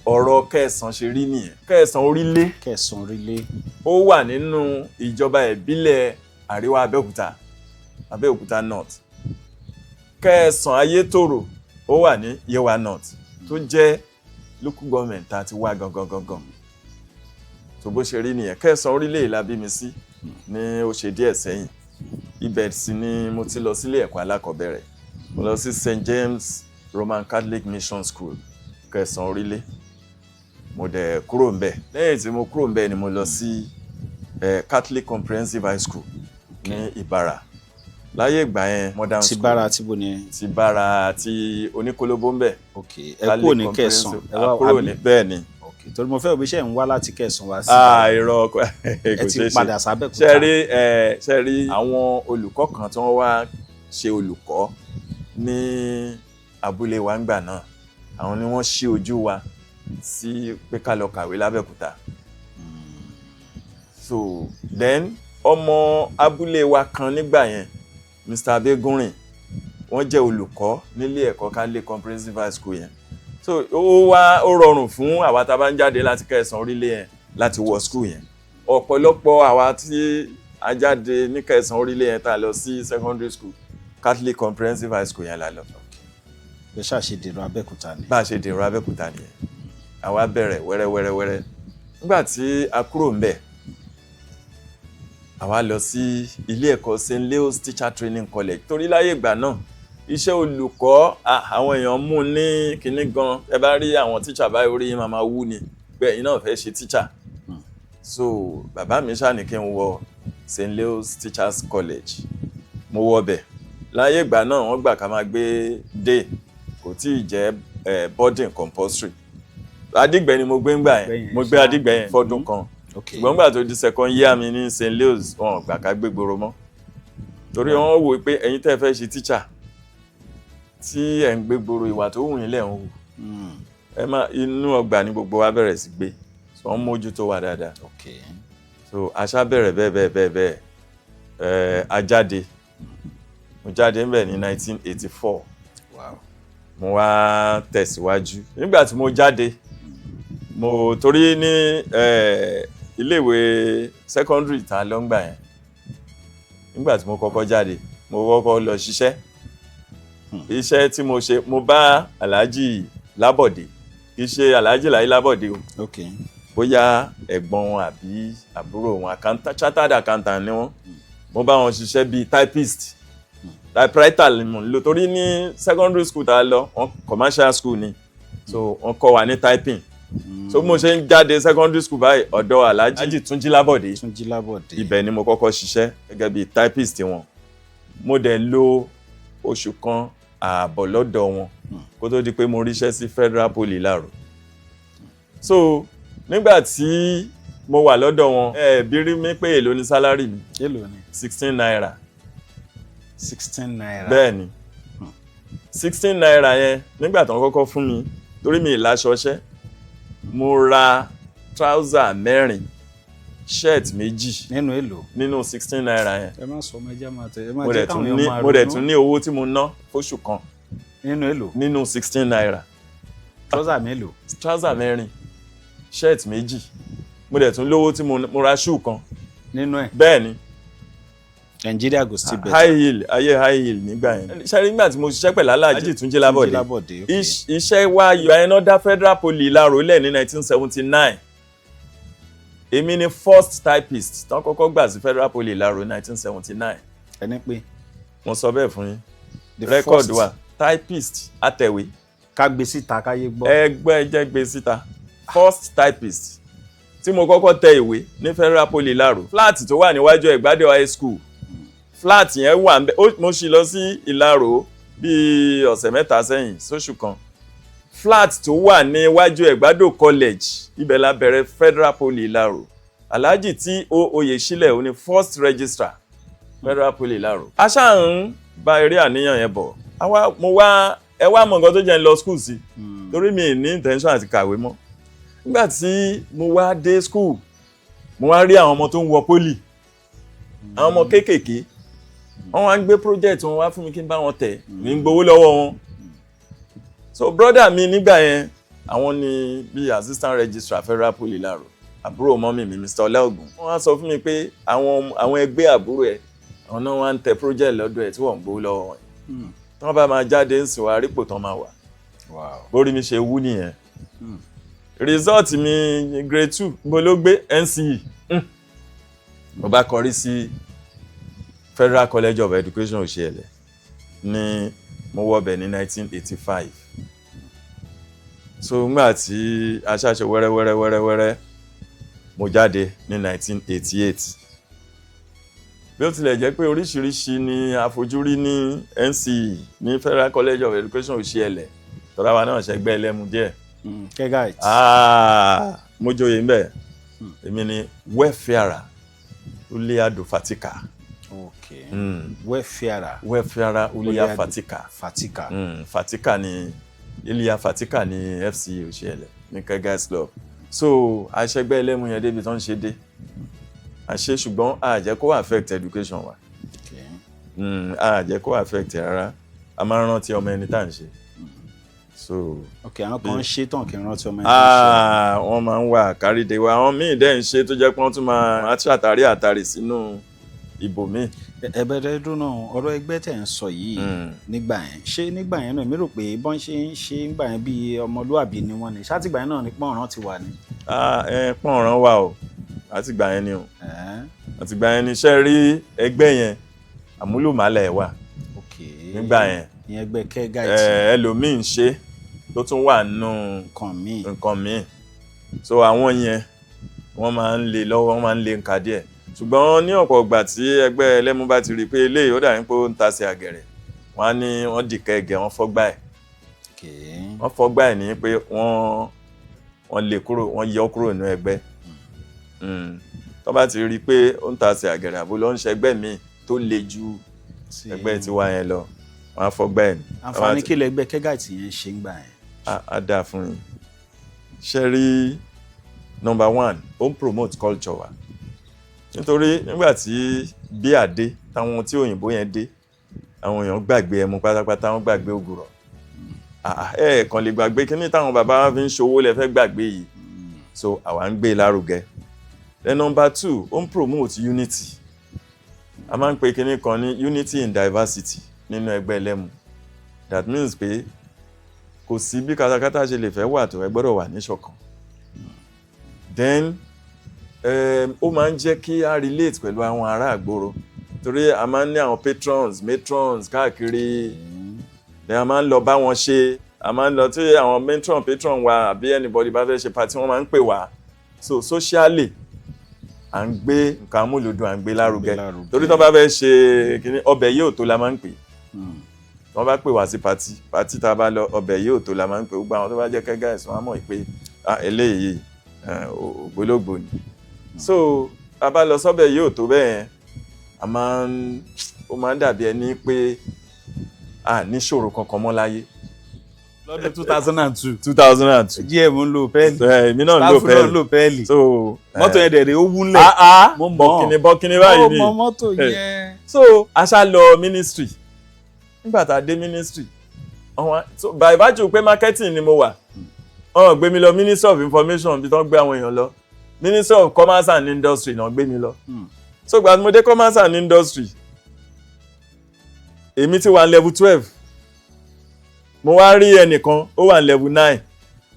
ọ̀rọ̀ Kẹsàn ṣe rí nìyẹn, Kẹsàn Orílẹ̀. Kẹsàn Orílẹ̀. Ó wà nínú ìjọba ìbílẹ̀ Àríwá Abẹ́òkúta, Abẹ́òkúta North. Kẹsàn Ayétòrò, ó wà ní Yewa North, tó jẹ́ local government tá a ti wá gangan gangan. Tó bó ṣe rí nìyẹn. Kẹsàn Orílẹ̀ la bí mi sí ní ó ṣe díẹ̀ sẹ́yìn. Ibẹ̀ sì ni mo ti lọ sílé ẹ̀kọ́ alákọ̀ọ́bẹ̀rẹ̀. Mo lọ sí St James Roman Catholic Mission School, Kẹsàn Orílẹ̀. Mo dẹ̀ kúrò ńbẹ̀. Lẹ́yìn tí mo kúrò ńbẹ̀ ni mo lọ sí Catholic Comprehensive High School ní Ìbàrà láyé ìgbà yẹn, modern Ti school. bára tí bo ni? Ti bára ti oníkólóbó ń bẹ̀. Ok, ẹ kúrò ní Kẹsàn, ẹ wá Kúrò ní, bẹ́ẹ̀ ni. Ok, torí mo fẹ́ òbí ṣe ń wá láti Kẹsàn wá sí. Ah, irọ́, kò Ẹ ti ṣeé ṣe. padà sábẹ́òkúta. Ṣe rí àwọn olùkọ́ kan tí wọ́n wá ṣe olùkọ́ ní abúlé wa ńgbà náà, àwọn ni wọ́n ṣí ojú wa sí pé ká lọ kàwé lábẹ́òkúta. So then ọmọ abúlé wa kan nígbà yẹn, Mr. Abegunrin, wọ́n jẹ́ olùkọ́ nílé ẹ̀kọ́ Catholic Comprehensive High School yẹn. So ó wá ó rọrùn fún àwa tá a bá ń jáde láti Kẹsàn Orílẹ̀ yẹn láti wọ school yẹn. Ọ̀pọ̀lọpọ̀ àwa tí a jáde ní Kẹsàn Orílẹ̀ yẹn tá a lọ sí secondary school, Catholic Comprehensive High School yẹn la lọ. Ẹ ṣáà ṣe dèrò Abẹ́òkúta ni. Bá a ṣe dèrò Abẹ́òkúta nìyẹn. Àwa bẹ̀rẹ̀ wẹ́rẹ́wẹ́rẹ́wẹ́rẹ́. Nígbà tí a kúrò ńbẹ̀, Àwa lọ sí ilé ẹ̀kọ́ St. Leo's Teacher Training College, torí láyé ìgbà náà, iṣẹ́ olùkọ́, àwọn èèyàn mú ní kinní gan. Ẹ bá rí àwọn teacher báyìí, orí yín máa máa wú ni pé ẹ̀yin náà fẹ́ ṣe teacher. So bàbá mi ṣáà ní kí n wọ St. Leo's Teachers College. Mo wọ bẹ̀. Láyé ìgbà náà, wọ́n gbà ká máa gbé day, kò tí ì jẹ́ boarding compulsory. Adígbẹ́ ni mo gbé ńgbà yẹn. Mo gbé Adígbẹ́ yẹn fọ́dún kan, ṣùgbọ́n nígbà tó di second year mi ní St. Leo's, wọn ò gbà ká gbé gbòòrò mọ́, torí wọ́n wò pé ẹ̀yin tẹ́ fẹ́ ṣe teacher tí ẹ̀ ń gbé gbòòrò, ìwà tó wù yín lẹ̀ ń hù. Ẹ má inú ọgbà ni gbogbo wa bẹ̀rẹ̀ sí gbé, so wọ́n mójútó wa dáadáa. So àṣà bẹ̀rẹ̀ bẹ́ẹ̀ bẹ́ẹ̀ bẹ́ẹ̀ bẹ́ẹ̀. A jáde, mo jáde ńbẹ̀ ní 1984. Mo wá tẹ̀síwájú. Nígbà tí mo jáde, mo torí ní iléèwé secondary tá a lọ ń gbà yẹn, nígbà tí mo kọ́kọ́ jáde, mo kọ́kọ́ lọ ṣiṣẹ́. Iṣẹ́ tí mo ṣe, mo bá Alhaji Lábọ̀dé, kì í ṣe Alhaji Láyé Lábọ̀dé o, bóyá ẹ̀gbọ́n wọn àbí àbúrò wọn, accountant, chartered accountant ni wọ́n. Mo bá wọn ṣiṣẹ́ bíi typist. Typewriter ni mo ń lò, torí ní secondary school tá a lọ, wọn commercial school ni, so wọ́n kọ́ wa ní typing. So bí mo ṣe ń jáde secondary school báyìí, ọ̀dọ̀ Alhaji Túnjí Lábọ̀dé, Túnjí Lábọ̀dé. ibẹ̀ ni mo kọ́kọ́ ṣiṣẹ́ gẹ́gẹ́ bíi typist wọn. Mo dẹ̀ lò oṣù kan ààbọ̀ lọ́dọ̀ wọn kó tó di pé mo ríṣẹ́ sí Federal Poly Ìlaró. So nígbà tí mo wà lọ́dọ̀ wọn, ẹ bí rí mi pé èló ni salary mi? Èló ni? ₦16. ₦16. Bẹ́ẹ̀ ni, ₦16 yẹn, nígbà tí wọ́n kọ́kọ́ fún mi, torí mi ì láṣọṣẹ́, mo ra trouser mẹ́rin, shirt méjì. Nínú èló? Nínú ₦16 yẹn. Ẹ má sọ ọmọ, ẹjẹ máa tẹ ẹ má Mo jẹ́ dẹ̀ káwọn tún èèyàn ní máa mo dẹ̀ ronú. tún ní owó tí mo ná fóṣù kan. Nínú èló? Nínú ₦16. Trouser mélòó? Trouser mẹ́rin, shirt méjì. Mo dẹ̀ tún lówó tí mo ra shoe kan. Nínú ẹ̀? Bẹ́ẹ̀ ni. Nigeria go still better. High heel, ayé high heel nígbà yẹn. Ṣe rí, nígbà tí mo ṣiṣẹ́ pẹ̀lú Alhaji Túnjí Lábọ̀dé, Túnjí Lábọ̀dé, ok. Iṣẹ́ wa yọ ẹ̀ náà dá Federal Poly Ìlaró lẹ̀ ní 1979. Èmi ni first typist tán kọ́kọ́ gbà sí Federal Poly Ìlaró ní 1979. Ẹni pé? Mo sọ bẹ́ẹ̀ fún yín. The Record first- wa, typist, atẹ̀wé. Ká gbé síta káyé gbọ́. Ẹgbẹ́ jẹ́ gbé síta. First typist tí mo kọ́kọ́ tẹ ìwé ní Federal Poly Ìlaró, flat tó wà níwájú Ẹ̀gbádò High School, flat yẹn wà ńbẹ̀. Mo ṣì lọ sí Ìlaró bíi ọ̀sẹ̀ 3 sẹ́yìn, sóṣù kan. Flat tó wà níwájú Ẹ̀gbádò College, ibẹ̀ la bẹ̀rẹ̀ Federal Poly Ìlaró. Alhaji tí ó Oyèsílẹ̀, ó ní first registrar Federal Poly Ìlaró. A ṣáà ń bá eré àníyàn yẹn bọ̀. Àwa mo wá, ẹ wá mọ nǹkan tó jẹ́ ń lọ school sí, torí mi ì ní intention àti kàwé mọ́. Nígbà tí mo wá dé school, mo wá rí àwọn ọmọ tó ń wọ poly, àwọn ọmọ kéékèèké, wọ́n wá ń gbé project wọn wá fún mi kí n bá wọn tẹ̀, mi ń gbowó lọ́wọ́ wọn. So brother mi nígbà yẹn, àwọn ni bíi assistant registrar Federal Poly Ìlaró, àbúrò mummy mi, Mr. Ọláògùn. Wọ́n wá sọ fún mi pé àwọn ẹgbẹ́ àbúrò ẹ̀, àwọn náà wá ń tẹ project lọ́dọ̀ ẹ̀ tí wọ́n ń gbowó lọ́wọ́ wọn. Tí wọ́n bá máa jáde ń sìn wá rípò tán máa wà. Bórí mi ṣe wú nìyẹn. Result mi grade 2, mo ló gbé NCE. Mo bá kọrí sí Federal College of Education Òṣìẹ̀lẹ̀ ní mo wọbẹ̀ ní 1985. So ngbà tí aṣáṣe wẹ́rẹ́ wẹ́rẹ́ wẹ́rẹ́ wẹ́rẹ́, mo jáde ní 1988. Bí ó tilẹ̀ jẹ́ pé oríṣiríṣi ni àfojúrí ní NCE ní Federal College of Education Òṣìẹ̀lẹ̀, tọ́lá wa náà ṣẹgbẹ́ ẹlẹ́mu díẹ̀. Kegite. Ah, mo joyè ń bẹ̀. Èmi ni welfarer Uliado Fatika. Welfarer. Welfarer Ulia Uliado Fatika. Fatika. Fatika ni Ilia Fatika ní FC Òṣìẹ̀lẹ̀ ní Kegite Club. So àṣẹgbẹ́ ẹlẹ́mu yẹn débi tó ń ṣe dé àṣe, ṣùgbọ́n a jẹ́ kó affect education wa. A jẹ́ kó affect rárá. A máa ń rántí ọmọ ẹni tá à ń ṣe. So Ok, àwọn kan ń ṣe tán kí n rántí ọmọ ẹni tó ń ṣe. Ah, wọ́n máa ń wà káríde wa. Àwọn míì dẹ́ ń ṣe tó jẹ́ pé wọ́n tún máa ṣàtàrí àtàrí sínú ibòmíì. Ẹ bẹ̀rẹ̀ dúró náà, ọ̀rọ̀ ẹgbẹ́ tẹ̀ ń sọ yìí nígbà yẹn, ṣé nígbà yẹn náà, èmi rò pé bọ́n ṣe ń ṣe nígbà yẹn bíi ọmọlúàbí ni wọ́n ní ṣátìgbà yẹn náà ní pọ́nrán ti wà ní. Ah, ẹ pọ́nrán wà o, àtìgbà yẹn ni o. Àtìgbà yẹn ni iṣẹ́ rí ẹgbẹ́ yẹn, àmúlùmálà ẹ̀ wà nígbà yẹn. Ìyẹn ẹgbẹ́ Kegite. Ẹlòmíì ń ṣe tó tún wà nínú nǹkan míì. Nǹkan míì. So àwọn yẹn, wọ́n máa ń le lọ́wọ́, wọ́n máa ń le nǹka díẹ̀. Ṣùgbọ́n ní ọ̀pọ̀ ìgbà tí ẹgbẹ́ ẹlẹ́mu bá ti rí i pé eléyìí ó dàbí pé ó ń tasẹ̀ àgẹ̀rẹ̀, wọ́n á ní wọ́n dìkẹ́ ẹgẹ̀, wọ́n fọ́gbà ẹ̀. Wọ́n fọ́gbà ẹ̀ ní pé wọ́n lè kúrò, wọ́n yọ kúrò nínú ẹgbẹ́. Tó bá ti rí i pé ó ń tasẹ̀ àgẹ̀rẹ̀ àbó ló ń ṣẹgbẹ́ míì tó le ju ẹgbẹ́ tiwa yẹn lọ, wọ́n á fọ́gbà ẹ̀ ní. Àǹfààní kí lẹgbẹ́ Kegite yẹn ṣe ń gbà yẹn? Á dáa fún yín. Ṣe rí, number one, ó ń promote culture wa, nítorí nígbà tí bíà dé, táwọn tí òyìnbó yẹn dé, àwọn èèyàn gbàgbé ẹmu pátápátá, wọ́n gbàgbé ògùrọ̀. Ẹ kàn lè gbàgbé kíní táwọn bàbá wa fi ń ṣòwò lẹ fẹ́ gbàgbé yìí. So àwa ń gbé e lárugẹ. Then number two, ó ń promote unity. A máa ń pe kíní kan ní unity in diversity nínú ẹgbẹ́ ẹlẹ́mu. That means pé kò sí bí katakata ṣe lè fẹ́ wà tó, ẹ gbọ́dọ̀ wà níṣọ̀kan. Then ó máa ń jẹ́ kí a relate pẹ̀lú àwọn ará àgbòrò, torí a máa ń ní àwọn patrons, matrons káàkiri. Then a máa ń lọ bá wọn ṣe, a máa ń lọ tí àwọn matron, patron wa àbí anybody bá fẹ́ ṣe party, wọ́n máa ń pè wá. So socially, à ń gbé nǹkan amúlùdùn, à ń gbé lárugẹ, torí tí wọ́n bá fẹ́ ṣe kíní, ọbẹ̀ yóò tó la máa ń pè. Tí wọ́n bá pè wá sí party, party tá a bá lọ, ọbẹ̀ yóò tó la máa ń pè. Gbogbo àwọn tó bá jẹ́ kẹ́gà ẹ̀sùn, wọn á mọ̀ pé eléyìí ògbólógbò ni. So a bá lọ sọ́bẹ̀ yóò tó bẹ́ẹ̀ yẹn, a máa ń ó máa ń dàbí ẹni pé a níṣòro kankan mọ́ láyé. Lọ́dún 2002. 2002. GM ń lo pẹ́ẹ́lì. Èmi náà ń lo Staff náà ń pẹ́ẹ́lì. lo pẹ́ẹ́lì. So mọ́tò yẹn dẹ̀ rẹ̀, ó wúlẹ̀. Ah ah. Mo mọ̀. Bọ̀kìnì bọ̀kìnì báyìí ni. Ó mọ mọ́tò yẹn. So a ṣá lọ ministry. Nígbà tá a dé ministry, àwọn so by virtue pé marketing ni mo wà, wọ́n gbé mi lọ Ministry of Information bí wọ́n gbé àwọn èèyàn lọ. Ministry of Commerce and Industry náà gbé mi lọ. So gbà tí mo dé Commerce and Industry, èmi ti wà level 12, mo wá rí ẹnìkan, ó wà level 9,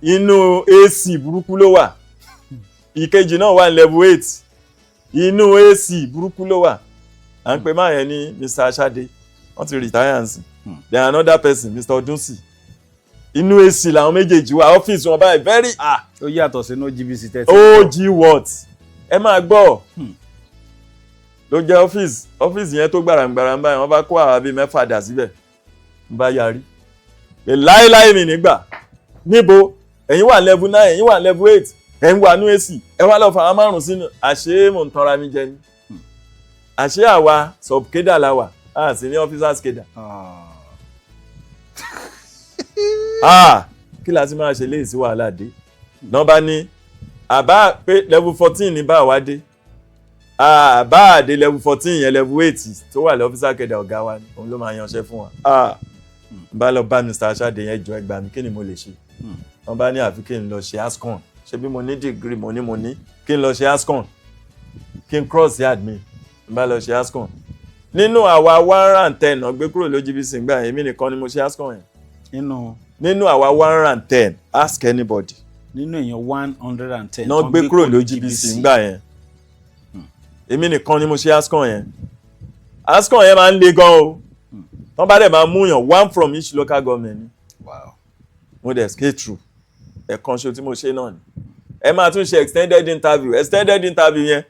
inú AC burúkú ló wà. Ìkejì náà wà level 8, inú AC burúkú ló wà. À ń pè máa yẹn ní Mr. Asade, wọ́n ti retire nsìn. Then another person, Mr. Odunsi, inú AC làwọn méjèèjì wà. Ọ́fíìsì wọn báyìí, very ah. Ó yàtọ̀ sínú GBC 30. Og what, ẹ máa gbọ́, ló jẹ́ ọ́fíìsì. Ọ́fíìsì yẹn tó gbàràǹgbàrà ń báyìí, wọ́n bá kó àwa bíi mẹ́fà dà síbẹ̀. Ń bá yarí pé láéláé mi nígbà níbo, ẹ̀yin wà level 9, ẹ̀yin wà level 8, ẹ̀yin wà ní AC, ẹ wá lọ fà á márùn sínú. Àṣé mò ń tanra mi jẹ ni? Àṣé àwa sub cadre la wà, a sì ní officers cadre. Ah, kí la ti máa ṣe léyìí sí wàhálà dé náà? Bá ní àbá pé level 14 ní bá wa dé, àbá àdé level 14 yẹn, level 8 tó wà lọ́fíìsà kẹdà, ọ̀gá wa ni, òun ló máa yanṣẹ́ fún wa. Ah, n bá lọ bá Mr. Asade yẹn, jọ, ẹgbàá mi, kí ni mo lè ṣe? Wọ́n bá ní àfi kí n lọ ṣe ASCON. Ṣé bí mo ní degree, mo ní kí n lọ ṣe ASCON, kí n cross admin. N bá lọ ṣe ASCON. Nínú àwa 110 náà gbé kúrò lójú bí sìngbà yẹn, èmi nìkan ni mo ṣe ASCON yẹn. Nínú Nínú àwa 110, ask anybody. Nínú èèyàn 110 náà gbé kúrò lójú bí sìngbà yẹn, èmi nìkan ni mo ṣe ASCON yẹn. ASCON yẹn máa ń le gan o. Wọ́n bá dẹ̀ máa mú yàn, one from each local government ni. Mo dẹ̀ scale through. Ẹ̀kan ṣo tí mo ṣe náà ni. Ẹ máa tún ṣe extended interview. Extended interview yẹn,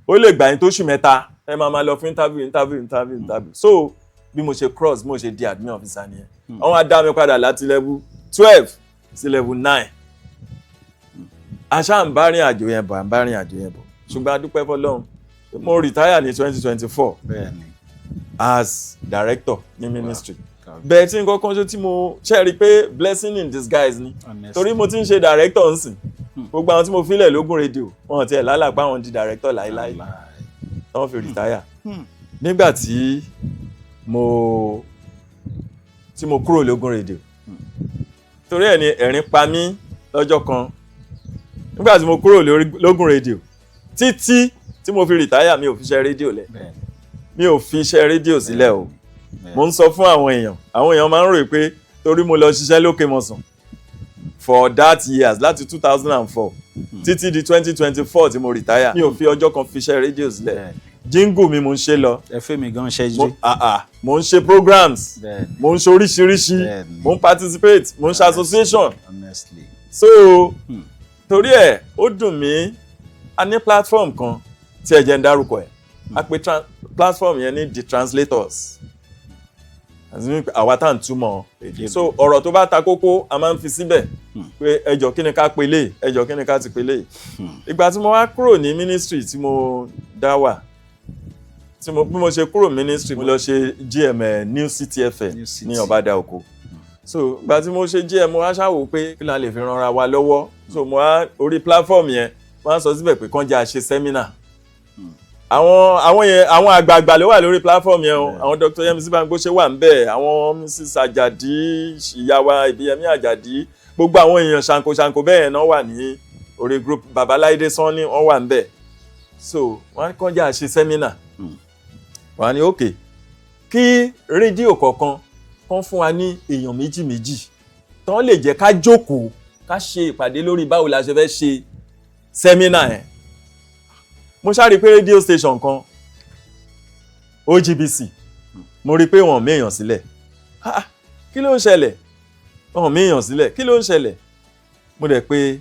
ó lè gbà yín tóṣù 3. Ẹ máa máa lọ fún interview, interview, interview, interview. So bí mo ṣe cross, bí mo ṣe di admin officer nìyẹn. Wọ́n wá dá mi padà láti level 12 sí level 9. Aṣá ń bá rìn àjò yẹn bọ̀, à ń bá rìn àjò yẹn bọ̀, ṣùgbọ́n a dúpẹ́ fọlọ́run, mo retire ní 2024 as director ní ministry. Bẹ́ẹ̀ tí nǹkan kan ṣe tí mo ṣe rí i pé blessing in disguise ni, torí mo ti ń ṣe director nsìn. Gbogbo àwọn tí mo filẹ̀ lógún rédíò, wọn ti ẹ̀ lálàpá àwọn di director láíláí tí wọ́n fi retire. Nígbà tí mo kúrò lógún rédíò, torí ẹ̀ ni ẹ̀rín pa mí lọ́jọ́ kan. Nígbà tí mo kúrò lógún rédíò, títí tí mo fi retire, mi ò fi ṣe rédíò lẹ̀, mi ò fi iṣẹ́ rédíò sílẹ̀ o. Mo ń sọ fún àwọn èèyàn, àwọn èèyàn máa ń rò pé torí mo lọ ṣiṣẹ́ lókè mọ̀sán for that years, láti 2004. Títí di 2024 tí mo retire, mi ò fi ọjọ́ kan fi iṣẹ́ rédíò sílẹ̀. Jingle mi, mo ń ṣe lọ. Ẹ fẹ́ mi gan ṣe Mo jí. ah ah, mo ń ṣe programs, mo ń ṣe oríṣiríṣi, mo ń participate, mo ń ṣe association. So torí ẹ̀, ó dùn mí. A ní platform kan tí ẹ jẹ́ ń dárúkọ ẹ̀. A pè platform yẹn ní The Translators. Àti wípé àwa tá à ń túmọ̀ èdè, so ọ̀rọ̀ tó bá ta kókó, a máa ń fi síbẹ̀ pé ẹjọ́, kí ni ká pe lè, ẹjọ́, kí ni ká ti pe lè. Ìgbà tí mo wá kúrò ní ministry tí mo dá wà, tí mo bí mo ṣe kúrò ministry, mo lọ ṣe GM New City FM New City. ní Ọ̀bádà Oko. So ìgbà tí mo ṣe GM, mo wá ṣàwò pé kí la lè fi ranra wa lọ́wọ́. So mo wá orí platform yẹn, mo wá sọ síbẹ̀ pé kán jẹ́ a ṣe seminar. Àwọn yẹn, àwọn àgbààgbà ló wà lórí platform yẹn o. Àwọn Dr. Yemisi Bámgbóṣé wà ńbẹ̀, àwọn Mrs Ajadi, ìyá wa Ìbíyẹmí Àjàdí, gbogbo àwọn èèyàn ṣàǹkóṣàǹkó bẹ́ẹ̀ náà wà ní orí group. Babaláìdé Sanni, wọ́n wà ńbẹ̀. So wọ́n kàn jẹ́ a ṣe seminar. Wọ́n á ní òkè kí rédíò kọ̀ọ̀kan kán fún wa ní èèyàn méjì méjì tán lè jẹ́ ká jókòó, ká ṣe ìpàdé lórí báwo la ṣe fẹ́ ṣe seminar yẹn. Mo ṣáà rí i pé rédíò station kan, OGBC, mo rí i pé wọ́n méèyàn sílẹ̀. Ah, kí ló ń ṣẹlẹ̀? Wọ́n méèyàn sílẹ̀, kí ló ń ṣẹlẹ̀? Mo dẹ̀ pé,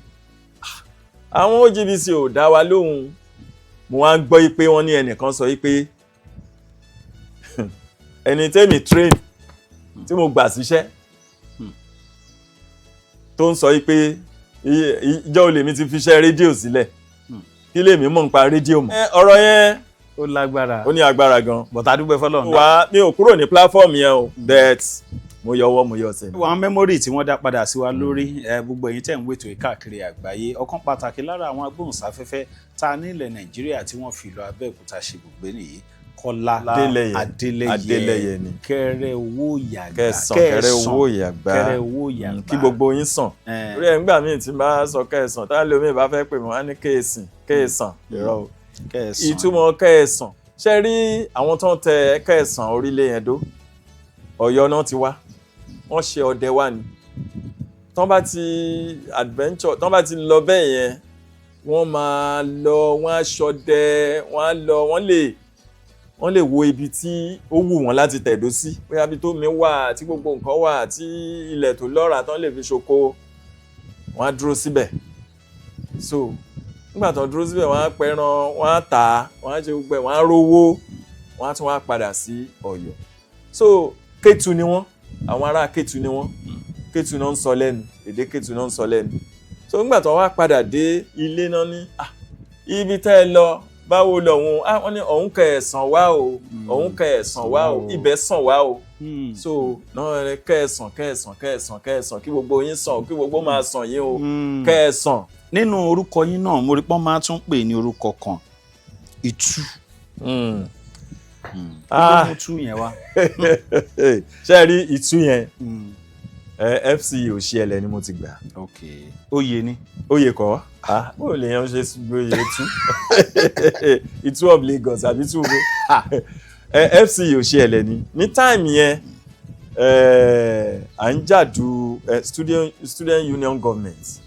ah, àwọn OGBC ò dá wa lóhùn. Mo wá ń gbọ́ pé wọ́n ní ẹnìkan sọ pé ẹni tẹ́mi train, tí mo gbà síṣẹ́, tó ń sọ pé ìjọ olè mi ti fi iṣẹ́ rédíò sílẹ̀, kí lèmi mọ̀ nípa rédíò mọ́. Ọ̀rọ̀ yẹn Ó lágbára. Ó ní agbára gan. But a dúpẹ́ fọlọ́run. Wá, mi ò kúrò ní platform yẹn o, but mo yọwọ́, mo yọ ọ̀sẹ̀ mi. Àwọn memory tí wọ́n dá padà sí wa lórí ẹ, gbogbo ẹ̀yin tẹ̀ ń wètò yìí káàkiri àgbáyé, ọ̀kan pàtàkì lára àwọn agbóhùnsáfẹ́fẹ́ tá a nílẹ̀ Nàìjíríà tí wọ́n fi ìlú Abẹ́òkúta ṣe ibùgbé nìyí, Kọ́lá Adélẹ́yẹ. Adélẹ́yẹ. Adélẹ́yẹ ni. Kẹrẹ owó yàgbá. Kẹsàn kẹrẹ owó ìyàgbá. Kẹrẹ owó yàgbá. Kí gbogbo yín sàn. Orí ẹ̀, ńgbà míì tí n bá sọ kẹsàn, tá lómi bá fẹ́ pè wọ́n á ní kéèsìn kéèsàn, irọ́ o. Kẹsàn. Ìtumọ̀ kẹsàn, ṣe rí àwọn tó ń tẹ kẹsàn orílẹ̀ yẹn dó, Ọ̀yọ́ náà ti wá. Wọ́n ṣe ọdẹ wá ni. Tán bá ti adventure, tán bá ti lọ bẹ́ẹ̀ yẹn, wọ́n máa lọ, wọ́n á ṣọdẹ, wọ́n á lọ, wọ́n lè wo ibi tí ó wù wọ́n láti tẹ̀dó sí, bóyá ibi tó mi wà, tí gbogbo nǹkan wà, tí ilẹ̀ tó lọ́ràá tán lè fi ṣoko, wọ́n á dúró síbẹ̀. So nígbà tó ń dúró síbẹ̀, wọ́n á pẹran, wọ́n á tà á, wọ́n á ṣe gbogbo ẹ̀, wọ́n á rówó, wọ́n á tún wá padà sí Ọ̀yọ́. So Kétu ni wọ́n, àwọn ará Kétu ni wọ́n. Kétu náà ń sọ lẹ́nu, èdè Kétu náà ń sọ lẹ́nu. So nígbà tó wá padà dé ilé náà ní, ah, ibi tẹ́ ẹ lọ, báwo lọ́hùn? Ah, wọ́n ní ọ̀hún kẹsàn wá o, ọ̀hún kẹsàn wá o, ibẹ̀ sàn wá o. So náà rẹ kẹsàn kẹsàn kẹsàn kẹsàn, kí gbogbo yín sàn, kí gbogbo máa sàn yín o, kẹsàn. Nínú orúkọ yín náà, mo rí pọ́n máa tún pè ní orúkọ kan, Ìtú. Kí ló mú tú yẹn wá? Ṣé ẹ rí Ìtú yẹn, FC Òṣìẹ̀lẹ̀ ni mo ti gbà. Ok, oyè ni. Oyè kọ́. Ah, bó lè yan ṣe oyè Ìtú, Ìtú of Lagos àbí tú wo? FC Òṣìẹ̀lẹ̀ ni. Ní time yẹn, à ń jàdù student union government.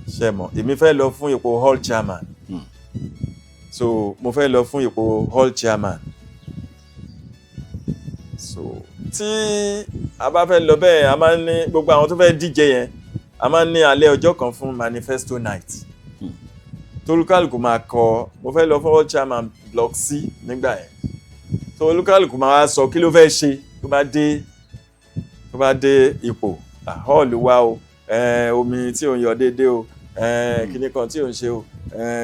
Ṣe mọ̀, èmi fẹ́ lọ fún ipò hall chairman. So mo fẹ́ lọ fún ipò hall chairman. So tí a bá fẹ́ lọ bẹ́ẹ̀, a máa ń ní gbogbo àwọn tó fẹ́ díje yẹn, a máa ń ní alẹ́ ọjọ́ kan fún manifesto night tolúkálùkù máa kọ. Mo fẹ́ lọ fún hall chairman block C nígbà yẹn. So olúkálùkù máa wá sọ kí ló fẹ́ ṣe tó bá dé ipò. Ah, hall wa o, omi tí ò ń yọ déédéé o, kíní kan tí ò ń ṣe o,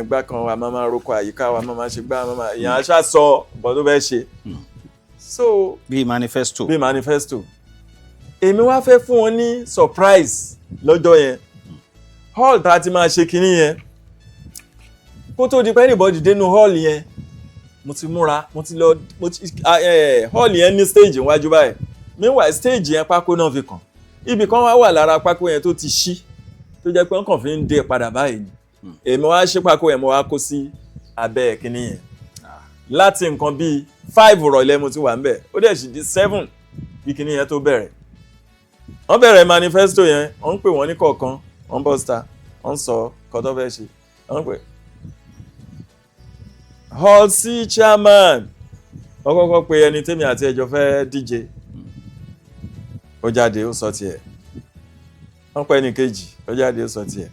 gbá kan wa máa máa roko àyíká wa, máa máa ṣe gbá, máa máa ìyẹn aṣá sọ nǹkan tó fẹ́ ṣe. So bíi manifesto. Bíi manifesto. Èmi wá fẹ́ fún wọn ní surprise lọ́jọ́ yẹn. Hall tá a ti máa ṣe kinní yẹn, kó tó di pé anybody dénú hall yẹn, mo ti múra, mo ti lọ, mo ti hall yẹn ní stage níwájú báyìí. Meanwhile, stage yẹn, pákó náà fi kàn. Ibì kan wá wà lára pákó yẹn tó ti ṣí, tó jẹ́ pé wọ́n kàn fi ń dé padà báyìí ni. Èmi wá ṣí pákó yẹn, mo wá kó sí abẹ́ kinní yẹn. Láti nǹkan bíi 5 rọ̀lẹ́ mo ti wà ń bẹ̀, ó dẹ̀ sì di 7 bí kinní yẹn tó bẹ̀rẹ̀. Wọ́n bẹ̀rẹ̀ manifesto yẹn, wọ́n ń pè wọ́n ní kọ̀ọ̀kan, wọ́n bọ́ síta, wọ́n sọ. Kọ́ tó fẹ́ ṣe, wọ́n pè hall C chairman. Wọ́n kọ́kọ́ pe ẹni tèmi àti ẹjọ́ fẹ́ díje, ó jáde, ó sọ tiẹ̀. Wọ́n pe ẹnì kejì, ó jáde, ó sọ tiẹ̀.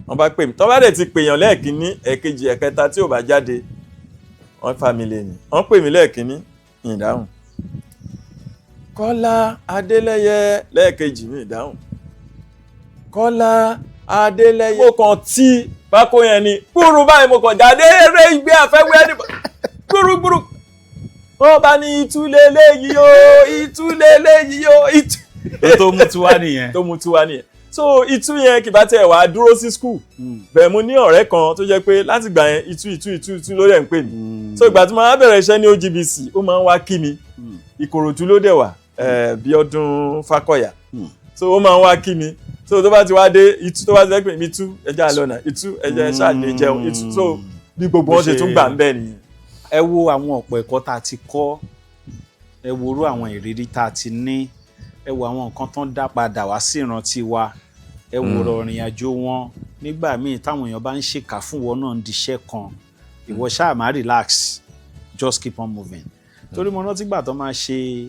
Wọ́n bá pè mí. Tọ́ bá dẹ̀ ti pèèyàn lẹ́ẹ̀kínní, ẹ̀kejì, ẹ̀kẹta, tí ò bá jáde, wọ́n fa mi lé ní. Wọ́n pè mí lẹ́ẹ̀kínní, ìdáhùn. Kọ́lá Adélẹ́yẹ lẹ́ẹ̀kejì, mi ìdáhùn. Kọ́lá Adélẹ́yẹ. Mo kàn tí bákó yẹn ni gbúrú báyìí, mo kàn jáde eré ìgbé àfẹ́wé ẹni gbúrúgbúrú. Wọ́n bá ní ìtúlẹ̀ léyìí o, ìtúlẹ̀ léyìí o, ìtú. Tó mú tiwa nìyẹn. Tó mú tiwa nìyẹn. So ìtú yẹn kì bá tẹ̀ wá dúró sí school bẹ́ẹ̀. Mo ní ọ̀rẹ́ kan tó jẹ́ pé láti gbà yẹn, ìtú, ìtú, ìtú, ìtú ló dẹ̀ ń pè mí. So ìgbà tí mo máa bẹ̀rẹ̀ iṣẹ́ ní OGBC, ó máa ń wá kí mi. Ìkòròdú ló dẹ̀ wà, Bíọ́dún Fákọ̀yà. So ó máa ń wá kí mi. So tó bá ti wá dé, ìtú, tó bá ti fẹ́ pè mí, ìtú, ẹja lọ́nà ìtú, ẹja ṣáà jẹun ìtú. So bí gbogbo wọn ṣe tún gbà ń bẹ̀ nìyẹn. Ẹ wo àwọn ọ̀pọ̀ ẹ̀kọ́ tá a ti kọ́, ẹ wo irú àwọn ìrírí tá a ti ní, ẹ wo àwọn nǹkan tó ń dá padà wá sí ìrántí wa, ẹ wo ọ̀rọ̀ ìrìn àjò wọn. Nígbà míì táwọn èèyàn bá ń ṣèkà fún wọn náà, ń diṣẹ́ kan, ìwọ ṣáà má relax, just keep on moving. Torí mo rántí gbà tó máa ṣe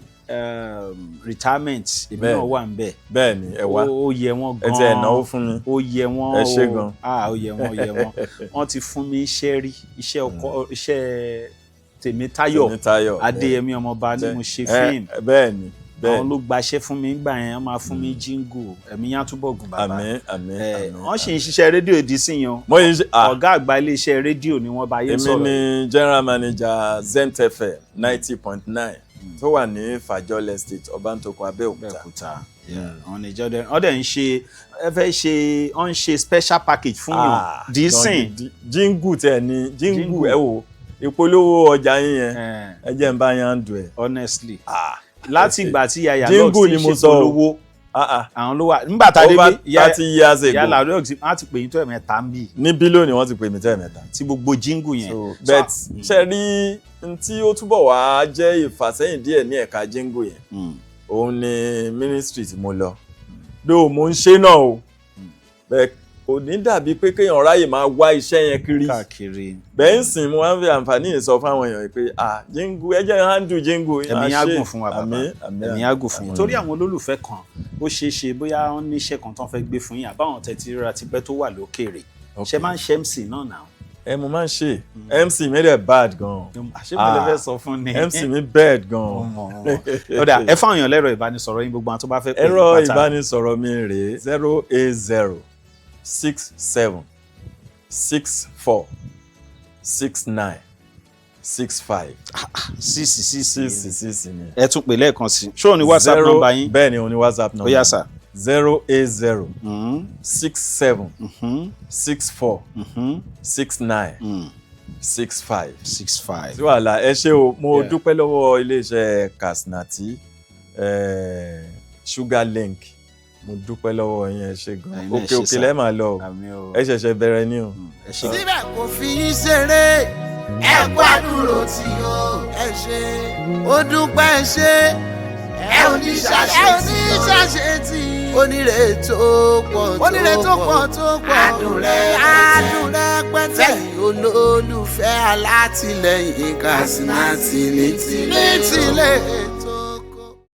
retirement, èmi náà wà ń bẹ̀. Bẹ́ẹ̀ ni, ẹ wá. Ó yẹ wọ́n Ẹ gan. ti ẹ̀ náwó fún mi. Ó yẹ wọ́n. Ẹ ṣé gan. Ah, ó yẹ wọ́n, ó yẹ wọ́n. Wọ́n ti fún mi iṣẹ́ rí, iṣẹ́ ọkọ, iṣẹ́ Tèmítáyọ̀ Tèmítáyọ̀. Adéyẹmí ọmọọba ni mo ṣe fíìmù. Bẹ́ẹ̀ ni, bẹ́ẹ̀ Àwọn ló gbaṣẹ́ fún mi gbà yẹn, wọ́n máa fún mi jingle. Ẹ̀mí yẹn á túbọ̀ gùn, bàbá. Àmín, àmín, àmín. Wọ́n sì ń ṣiṣẹ́ rédíò ìdí sí yan. Mo yìí ṣe, ah. Ọ̀gá àgbà iléeṣẹ́ rédíò ni wọ́n bá yé Èmi sọ̀rọ̀. ni general manager Zenith FM 90.9 tó wà ní Fajol Estate, Ọbántòkun, Abẹ́òkúta. Abẹ́òkúta. Àwọn níjọ́ dẹ̀ wọ́n dẹ̀ ń ṣe, ẹ fẹ́ ṣe, wọ́n ń ṣe special package fún yàn dísìn. Jingle tẹ̀ ni jingle. Jingle. Ẹ wo ìpolówó ọjà yín yẹn, ẹ jẹ́ n bá yẹn handle ẹ̀. Honestly, láti ìgbà tí Yaya Jingle Lux ti ni ń mo ṣe sọ o. polówó, àwọn ló wà nígbà tá a dé Over bí Yaya 30 years ago. Yaya Lux wọ́n á ti pè yín tó ẹ̀mẹ́ta ń bì. Níbí lónìí, wọ́n ti pè mí tẹ́ẹ̀mẹ́ta. Tí gbogbo jingle yẹn. So but ṣe rí n tí ó túbọ̀ wá jẹ́ ìfàsẹ́yìn díẹ̀ ní ẹ̀ka jingle yẹn, òun ni ministry tí mo lọ. Dó mo ń ṣe náà o, bẹ́ẹ̀ kò ní dàbí pé kéèyàn ráyè máa wá iṣẹ́ yẹn kiri káàkiri. Bẹ́ẹ̀ ń sìn, mo wá ń fi àǹfààní yìí sọ fáwọn èèyàn pé, ah, jingle, ẹ jẹ́ handle jingle. Ẹ̀mí á gùn fún wa, bàbá. Àmín, àmín. Ẹ̀mí á gùn fún yín. Torí àwọn olólùfẹ́ kan, ó ṣeé ṣe bóyá wọ́n ní iṣẹ́ kan tó ń fẹ́ gbé fún yín, àbáwọn tẹ̀tí rírà tipẹ́ tó wà lókèèrè. Ṣe máa ń ṣe MC náà náà? Ẹ, mo máa ń ṣe MC. Mi dẹ̀ bad gan. Àṣé mo lè fẹ́ sọ fún ni. MC mi bad gan. Ó dà, ẹ fáwọn èèyàn lẹ́rọ ìbánisọ̀rọ̀ yín, gbogbo àwọn tó bá fẹ́ pè Ẹ̀rọ yín pátá. ìbánisọ̀rọ̀ mi rèé: 08067646965. Six six? Six six ni. Ẹ tún pè lẹ́ẹ̀kan sí. Ṣé òun ni WhatsApp number yín? Bẹ́ẹ̀ ni, òun ni WhatsApp number. Ó yá, sà. 08067466965. 65. Sí wàhálà, ẹ ṣé o. Mo dúpẹ́ lọ́wọ́ iléeṣẹ́ Kasnati, Sugar Link. Mo dúpẹ́ lọ́wọ́ yín, ẹ ṣé gan. Ẹ̀yin náà Òkè ṣé òkè sà. lẹ́ẹ̀ máa lọ o. Àmín o. Ẹ ṣẹ̀ṣẹ̀ bẹ̀rẹ̀ ni o. Ẹ ṣé. Síbẹ̀ kò fi yín ṣeré, ẹ kú àdúró tí o, ẹ ṣe, ó dúpẹ́, ẹ ṣe, ẹ ò ní ṣàṣetì, onírè tó pọ̀ tó, onírè tó pọ̀ tó pọ̀, adùn rẹ̀, adùn rẹ̀ pẹ́tẹ́, fẹ́yìn olólùfẹ́ alátìlẹyìn Kasinati ní tilé.